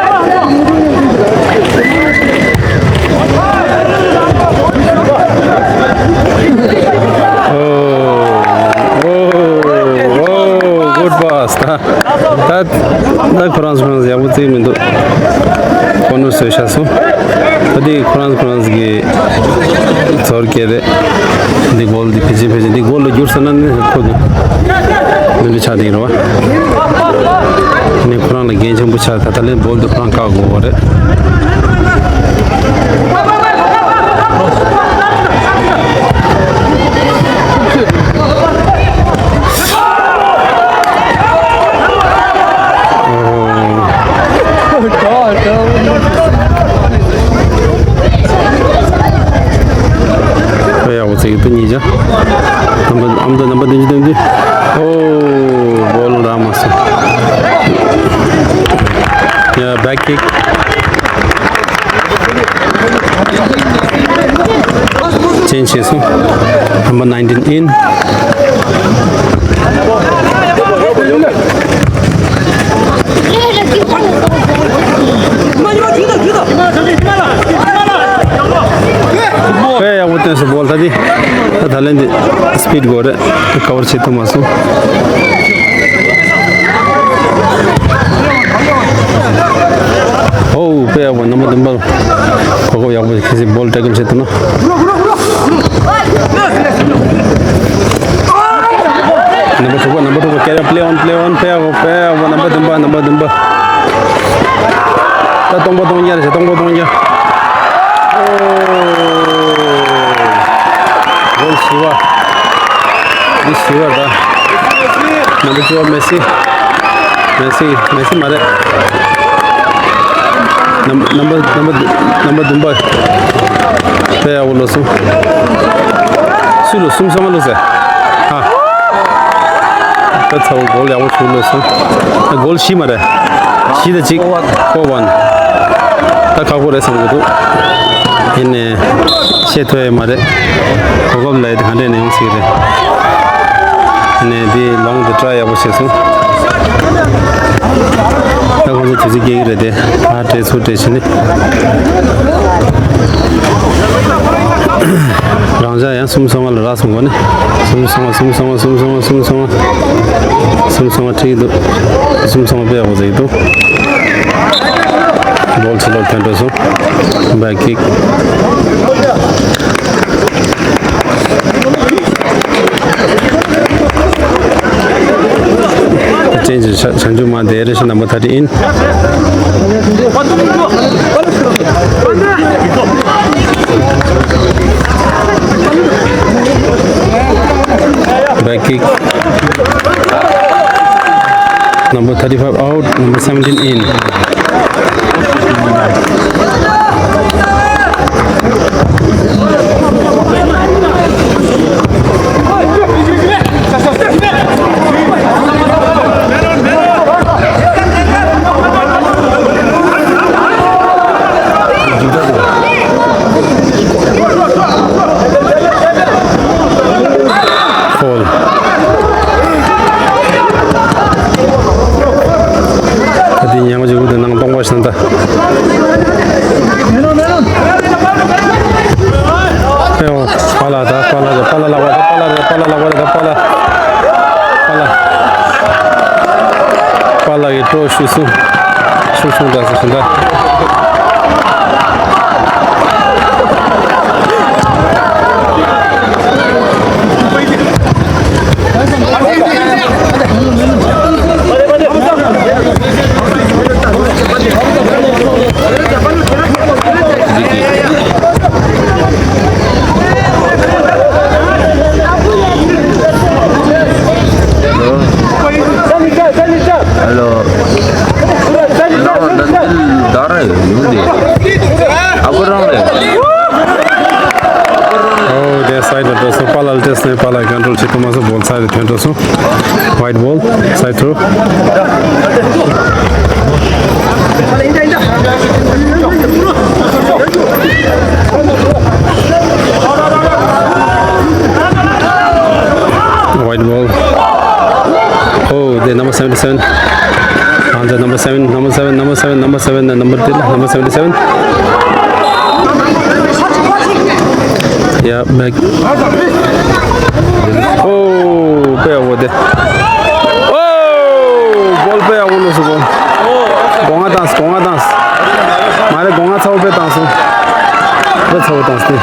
ཨོ། ཨོ། ཨོ། གུཌ་པཱས། ད། ད། ད་ཁོ་རང་ཚོ་ཁོ་རང་ཚོ་ཡག་པོ་བརྩིས་མི་འདུག་ཀོར་ནར་བཟོས་བཞག་སོང་། ད་དེ་ཁོ་རང་ཚོ་ཁོ་རང་ཚོ་གི་ཚོར་སྐད་རེད། འདི་གོལ་འདི་ཕལ་ཆེར་ཕལ་ཆེར་འདི་གོལ་ལ་འགྱུར་ས་ན་ནི་ཁོ་འདི་འདི་འདྲ་ཆགས་བསྡད་ཡོད་རེད་བ། ནི་ཁོ་རང་ལ་འགན་ཆེན་པོ་ཆགས། ད་ད་ལན་བྷོལ་འདི་ཁོ་རང་བཀག་དགོས་པ་རེད། ཡག་པོ་བརྩི་གི་འདུག་ཉིས་བརྒྱ། རྣམ་པ་ཨ་མདོ་རྣམ་པ་བདུན་ཅུ་དོན་བདུན། ཨོ། བྷོལ་རག་མ་སོང་། ཡ། བེག་ཀིག། ཅན་བྱས་སོང་། Number nineteen in། དཔེ་ཡག་པོ་བཏོན་སོང་། བོལ་ད་འདི། ད་ད་ལན་འདི་སི་པིཌ་དགོས་རེད། ཀ་བར་བྱེད་ཐུབ་མ་སོང་། ཨོ། དཔེ་ཡག་པོ། རྣམ་པ་བདུན་པ། གོ་སྐབས་ཡག་པོ་ཞིག་ཁྱེད་ཚོས་བོལ་ཊེ་ཀལ་བྱེད་ཐུབ་ན། རྣམ་པ་དྲུག་པ། རྣམ་པ་དྲུག་པ། carry on, play on, play on། དཔེ་ཡག་པོ། དཔེ་ཡག་པོ། རྣམ་པ་བདུན་པ། རྣམ་པ་བདུན་པ། ད་སྟོང་པ་སྟོང་རྐྱང་རེད། སྟོང་པ་སྟོང་རྐྱང་། ཨོ། གོལ་བཞི་པ། འདི་བཞི་པ་རེད་ད། རྣམ་པ་བཅུ་པ་མེ་སི། མེ་སི། མེ་སི་མ་རེད། རྣམ་རྣམ་པ་རྣམ་པ་རྣམ་པ་བདུན་པ། དཔེ་ཡག་པོ་བླུགས་སོང་། སུས་བླུགས། གསུམ་སོང་ང་བླུགས་ཟེར། ཨ། དཔེ་ཚ་བོ། གོལ་ཡག་པོ་ཞིག་བླུགས་སོང་། ཨ། གོལ་བཞི་མ་རེད། བཞི་དང་གཅིག། four one། ད་ཁག་པོ་རེད་བསམ་གྱི་འདུག་ཡིན་ནའི་བཤད་ཐུབ་ཡ་མ་རེད། གོ་སྐབས་ལ་ཡ་དེ་ག་འདྲས་ནས་ཡོང་སྲིད་ཀྱི་རེད། ཡིན་ནའི་འདི་ལོང་དེ་ཊ་རའི་ཡག་པོ་བྱས་སོང་། ད་ཁོང་ཚོ་དུས་ཚོད་སྐྱེལ་གྱི་རེད་དེ། ཨ། སྤྲད་ཚུར་སྤྲད་བྱས་ནས། རང་འཇགས་ཡང་གསུམ་སོང་ང་ལ་རག་སོང་གོ་ནི། གསུམ་སོང་ང་། གསུམ་སོང་ང་། གསུམ་སོང་ང་། གསུམ་སོང་ང་། གསུམ་སོང་ང་འཁྲིད་ཀྱི་འདུག་གསུམ་སོང་ང་དཔེ་ཡག་པོ་བྱེད་ཀྱི་འདུག་བོལ་ཕྱི་ལོགས་ཐོན་འགྲོ་སོང་། བྷེག་ཀིག་ཅན་གྱི་བྱང་ཆུབ་མ་དེ་རེ་ཞིག་རྣམ་པ་ཐ་དི་ཨིན། བྷེག་ཀིག Number thirty-five out, number seventeen in. Foul. ད་དེ་ཉེ་མོ་ཅིག་འུ་དེ་ནང་སྟོང་པ་ཞིག་ད། ཨེ་ཡོ། པཱ་ལགས་ད། པཱ་ལགས་ད། པཱ་ལགས་ལགས་པ་ད། པཱ་ལགས་ད། པཱ་ལགས་ལགས་པ་ད། པཱ་ལགས། པཱ་ལགས། པཱ་ལགས་ཀྱིས་སྤྲོ་ཞུས་སོང་། ཤུགས་ཆུང་དྲགས་སོང་ཞིག་ད། Hello. Hello. Hello. ཨོ། དེ་སའིཌ་ལ་འགྲོ་སོང་། པཱ་ལགས་ལ་སྤྲད་སོང་། པཱ་ལགས་ཀོན་ཊོལ་བྱེད་ཐུབ་མ་སོང་། བོལ་སའིཌ་ལ་ཐོན་འགྲོ་སོང་། White ball, side throw. White ball. Oh, the number seventy-seven. And the number seven, number seven, number seven, number seven, and number ten, number seventy-seven. Yeah, back. Oh, དཔེ་ཡག་པོ་དེ། Oh, ball དཔེ་ཡག་པོ་བླུགས་སོང་། སྒོ་ང་བཏང་སོང་། སྒོ་ང་བཏང་སོང་། མ་རེད། སྒོ་ང་ཚ་བོ་དཔེ་བཏང་སོང་། དཔེ་ཚ་བོ་བཏང་སོང་།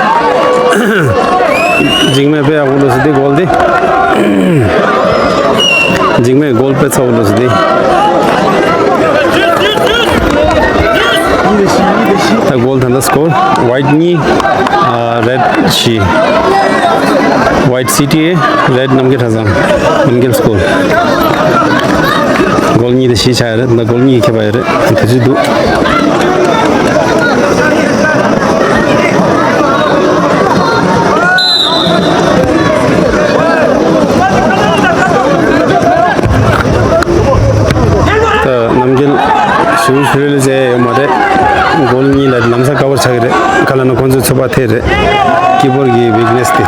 འཇིགས་མེད་དཔེ་ཡག་པོ་བླུགས་སོང་དེ་གོལ་དེ། འཇིགས་མེད་གོལ་དཔེ་ཚ་བོ་བླུགས་སོང་དེ། ད་གོལ་ད་ལྟ་སྐོར་ཝའིཊ་གཉིས། ཨ། རེཌ་བཞི། ཝའིཊ་སི་ཊི་ཨེ། རེཌ་རྣམ་རྒྱལ་གྲྭ་ཚང་། རྣམ་རྒྱལ་སྐུལ། གོལ་གཉིས་དེ་བཞི་ཆགས་ཡོད་རེད། ད་གོལ་གཉིས་ཁྱད་པར་ཡོད་རེད། དུས་ཚོད་འདུག་ད་རྣམ་རྒྱལ་ཞུ་ཞུ་ལེ་ཟེར་ཡོད་མ་རེད། བོལ་གཉིས་ལ་ལམ་སང་ཀ་བར་ཆགས་ཀྱི་རེད། ག་ལ་ན་ཁོང་ཚོའི་ཚོད་དཔག་ཐེ་རེད། ཀི་པར་གྱི་ཝིག་ནེས་དེ།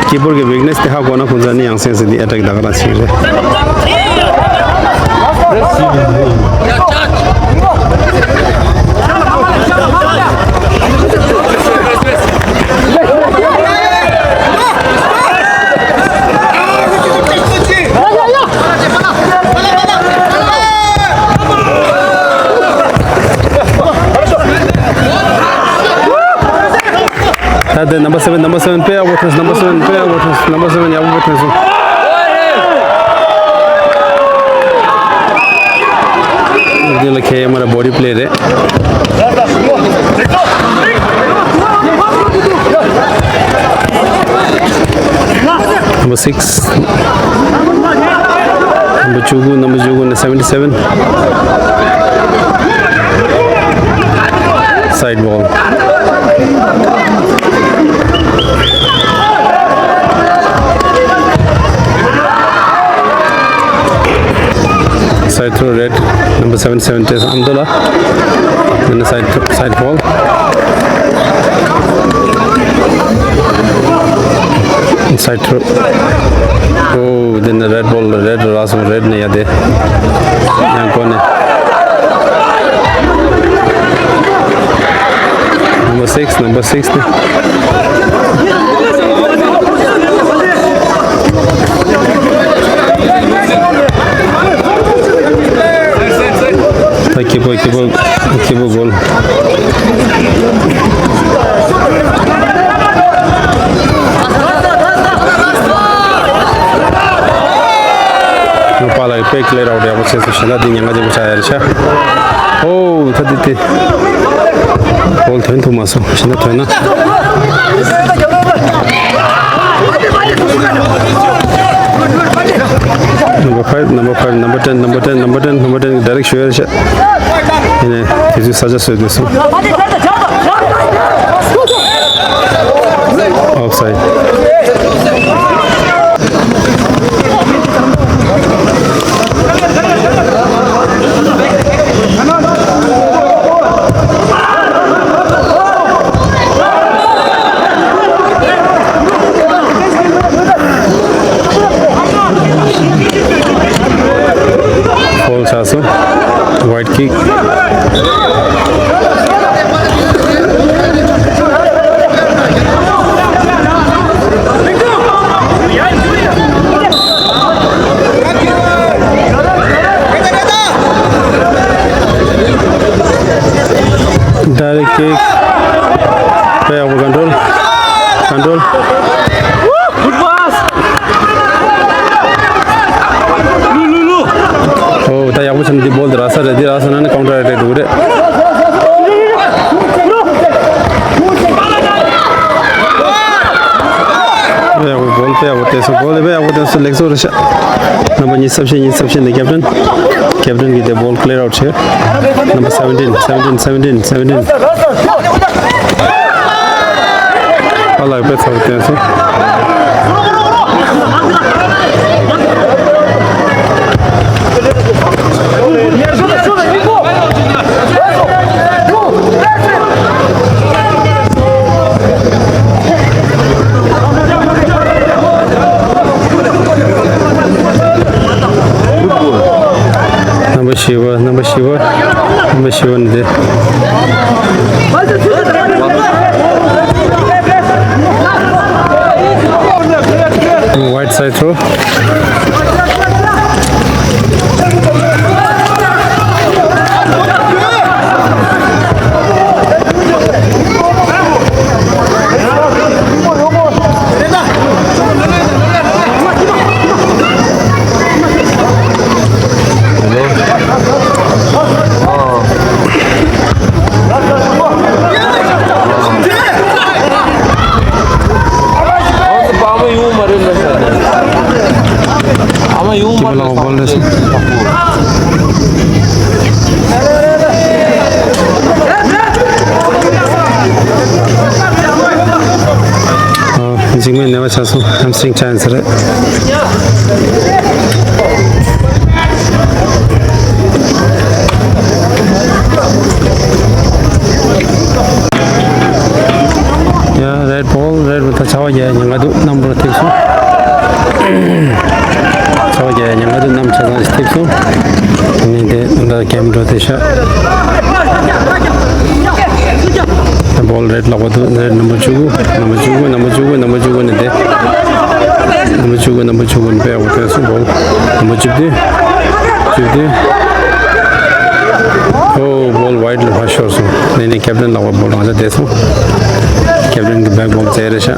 ཀི་པར་གྱི་ཝིག་ནེས་དེ་ཧ་གོ་ན་ཁོང་ཚོ་ནི་ཡང་སེམས་སེ་དེ་ཨེ་ཊེག་ད་ག་རང་བྱེད་ཀྱི་རེད། ད་ལྟ་number seven, number seven དཔེ་ཡག་པོ་ཐོན་སོང་། number seven དཔེ་ཡག་པོ་ཐོན་སོང་། number seven ཡག་པོ་ཐོན་སོང་། འདི་ལ་ཁེ་མ་ར་བོ་ཌི་པི་ལེ་རེད། Number six. Number བཅུ་དགུ, number བཅུ་དགུ་ནས་seventy seven. Side ball. Side throw, red, number seven seven དེ་ཨམ་དོ་ལ། Then side, side ball. Side throw. Oh, then the red ball, red རག་སོང་། red ནས་ཡ་དེ་ཡང་གོ་ནས། Number six, number six དེ། ད་ཀི་པར་ཀི་པར་ཀི་པར་གོལ། ནུ་པ་ལགས་དཔེ་ཀི་ལེར་ཨའུཊ་ཡག་པོ་བྱས་སོང་། གཞན་དག་འདི་ཉེན་ཁ་ཆེན་པོ་ཆགས་ཡ་རེད་ཤག་ཨོ་ད་འདི་དེ་གོལ་ཐོན་ཐུབ་མ་སོང་། གཞན་དག་ཐོན་ན། Number five, number five, number ten, number ten, number ten, number ten གི་ཌའི་རེག་ཤོད་ཡ་རེད་ཤག་ཡིན་ནའི་དེ་ཚོའི་ས་ཆ་བཟོས་འདུག་སོང་། Offside. Foul ཆགས་སོང་། Wide kick. Direct kick. དཔེ་ཡག་པོ། ཀོན་ཊོལ། ཀོན་ཊོལ། Good pass. ལུ་ལུ་ལུ། ཨོ་ད་ཡག་པོ་བྱས་ན་འདི་བོལ་དེ་རག་ས་རེད། འདི་རག་སོང་ན་ནི་ཀའུན་ཊར་ཨེ་ཊེག་འགྲོ་གི་རེད། དཔེ་ཡག་པོ་བོལ། དཔེ་ཡག་པོ་བཏང་སོང་། བོལ་དཔེ་ཡག་པོ་བཏང་སོང་། ལེགས་སོ་རེད་ཤག་རྣམ་པ་ཉི་ཤུ་རྩ་བཞི། ཉི་ཤུ་རྩ་བཞི་ནས་ཀེབ་ཏན། ཀེབ་ཏན་གྱིས་དེ་བོལ་ཀི་ལེར་ཨའུཊ་བྱས། Number seventeen, seventeen, seventeen, seventeen. ཨ་ལགས་དཔེ་ཚ་པོ་བཏང་སོང་། རྣམ་པ་བཞི་པ། རྣམ་པ་བཞི་པ། རྣམ་པ་བཞི་པ་ནི་དེ། Wide side throw. འཇིགས་མེད་ནད་པ་ཆགས་སོང་། ཧམ་སི་ཊིང་ཆགས་ཡིན་ས་རེད། རྒྱ་ཉེན་ཁ་འདུག་རྣམ་པར་ཐེབས་སོང་། ཚོགས་རྒྱ་ཉེན་ཁ་འདུག་རྣམ་ཆ་ཚང་ཞིག་ཐེབས་སོང་། ནི་དེ་འདྲ་གེམ་འགྲོ་དེ་ཤ། བོལ་རེད་ལག་པ་འདུག་རེད་རྣམ་པ་བཅུ་དགུ་རྣམ་པ་བཅུ་དགུ་རྣམ་པ་བཅུ་དགུ་རྣམ་པ་བཅུ་དགུ་ནི་དེ། རྣམ་པ་བཅུ་དགུ་རྣམ་པ་བཅུ་དགུ་ནི་དཔེ་འོ་ཐེབས་སོང་། བོལ་རྣམ་པ་བཅུ་བདུན། བཅུ་བདུན། ཨོ་བོལ་ཝའིཌ་ལ་ཕར་ཤོར་སོང་། ནི་ནི་ཁེབ་ལེན་ལག་པ་བོལ་རང་ཆ་དེ་སོང་། ཁེབ་ལེན་གྱི་བེག་བོལ་ཙེ་རེ་ཤ།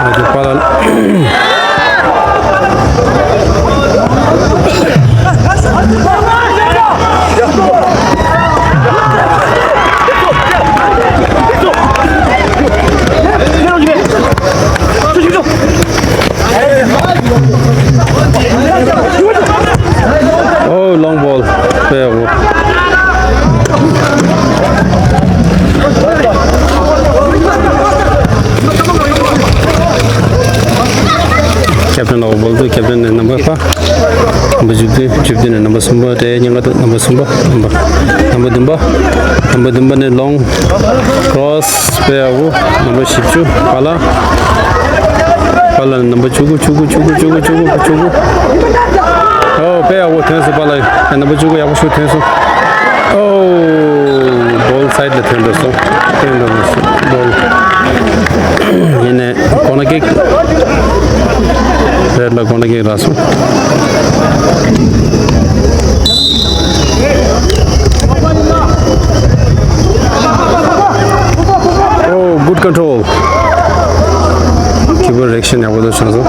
ཨ་ཅོ་པ་ལ། Oh, long ball. Fair. Captain of ball, captain number five. Number fifteen, fifteen, number sumba, te nyanga number sumba, number, number dumba, number dumba ne long cross pe awu, number shipchu, pala, pala number chugu, chugu, chugu, chugu, chugu, chugu. Oh, pe awu, thanks, pala, number chugu, yaku shu, thanks. Oh, ball side la thanks, so, thanks, ball. Yine, corner kick. Red la corner kick rasu. Oh, good control. Keeper reaction ya bodo chanso.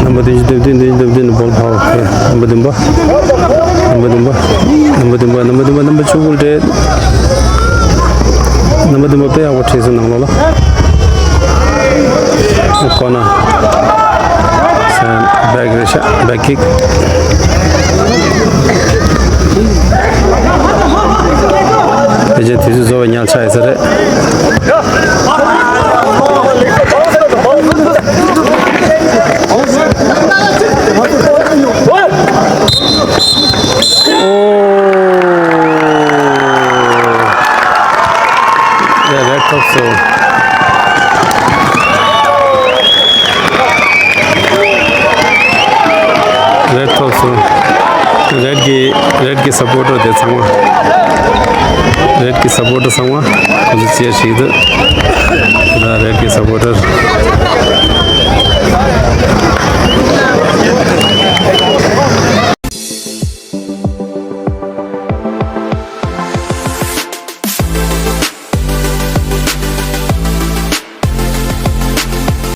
Number twenty, twenty, twenty, twenty, ball power. Number dumba. Number dumba. Number dumba, number dumba, number two will dead. Number dumba pe awu chase nang lo la. Corner. Back, back kick. Eje tisu zo nyal chai sare. Oh. Yeah, red top so. Red top so. Red ki, red ki supporter de sangwa. Red ki supporter sangwa. Kuzu cheer shi de. Da red ki supporter.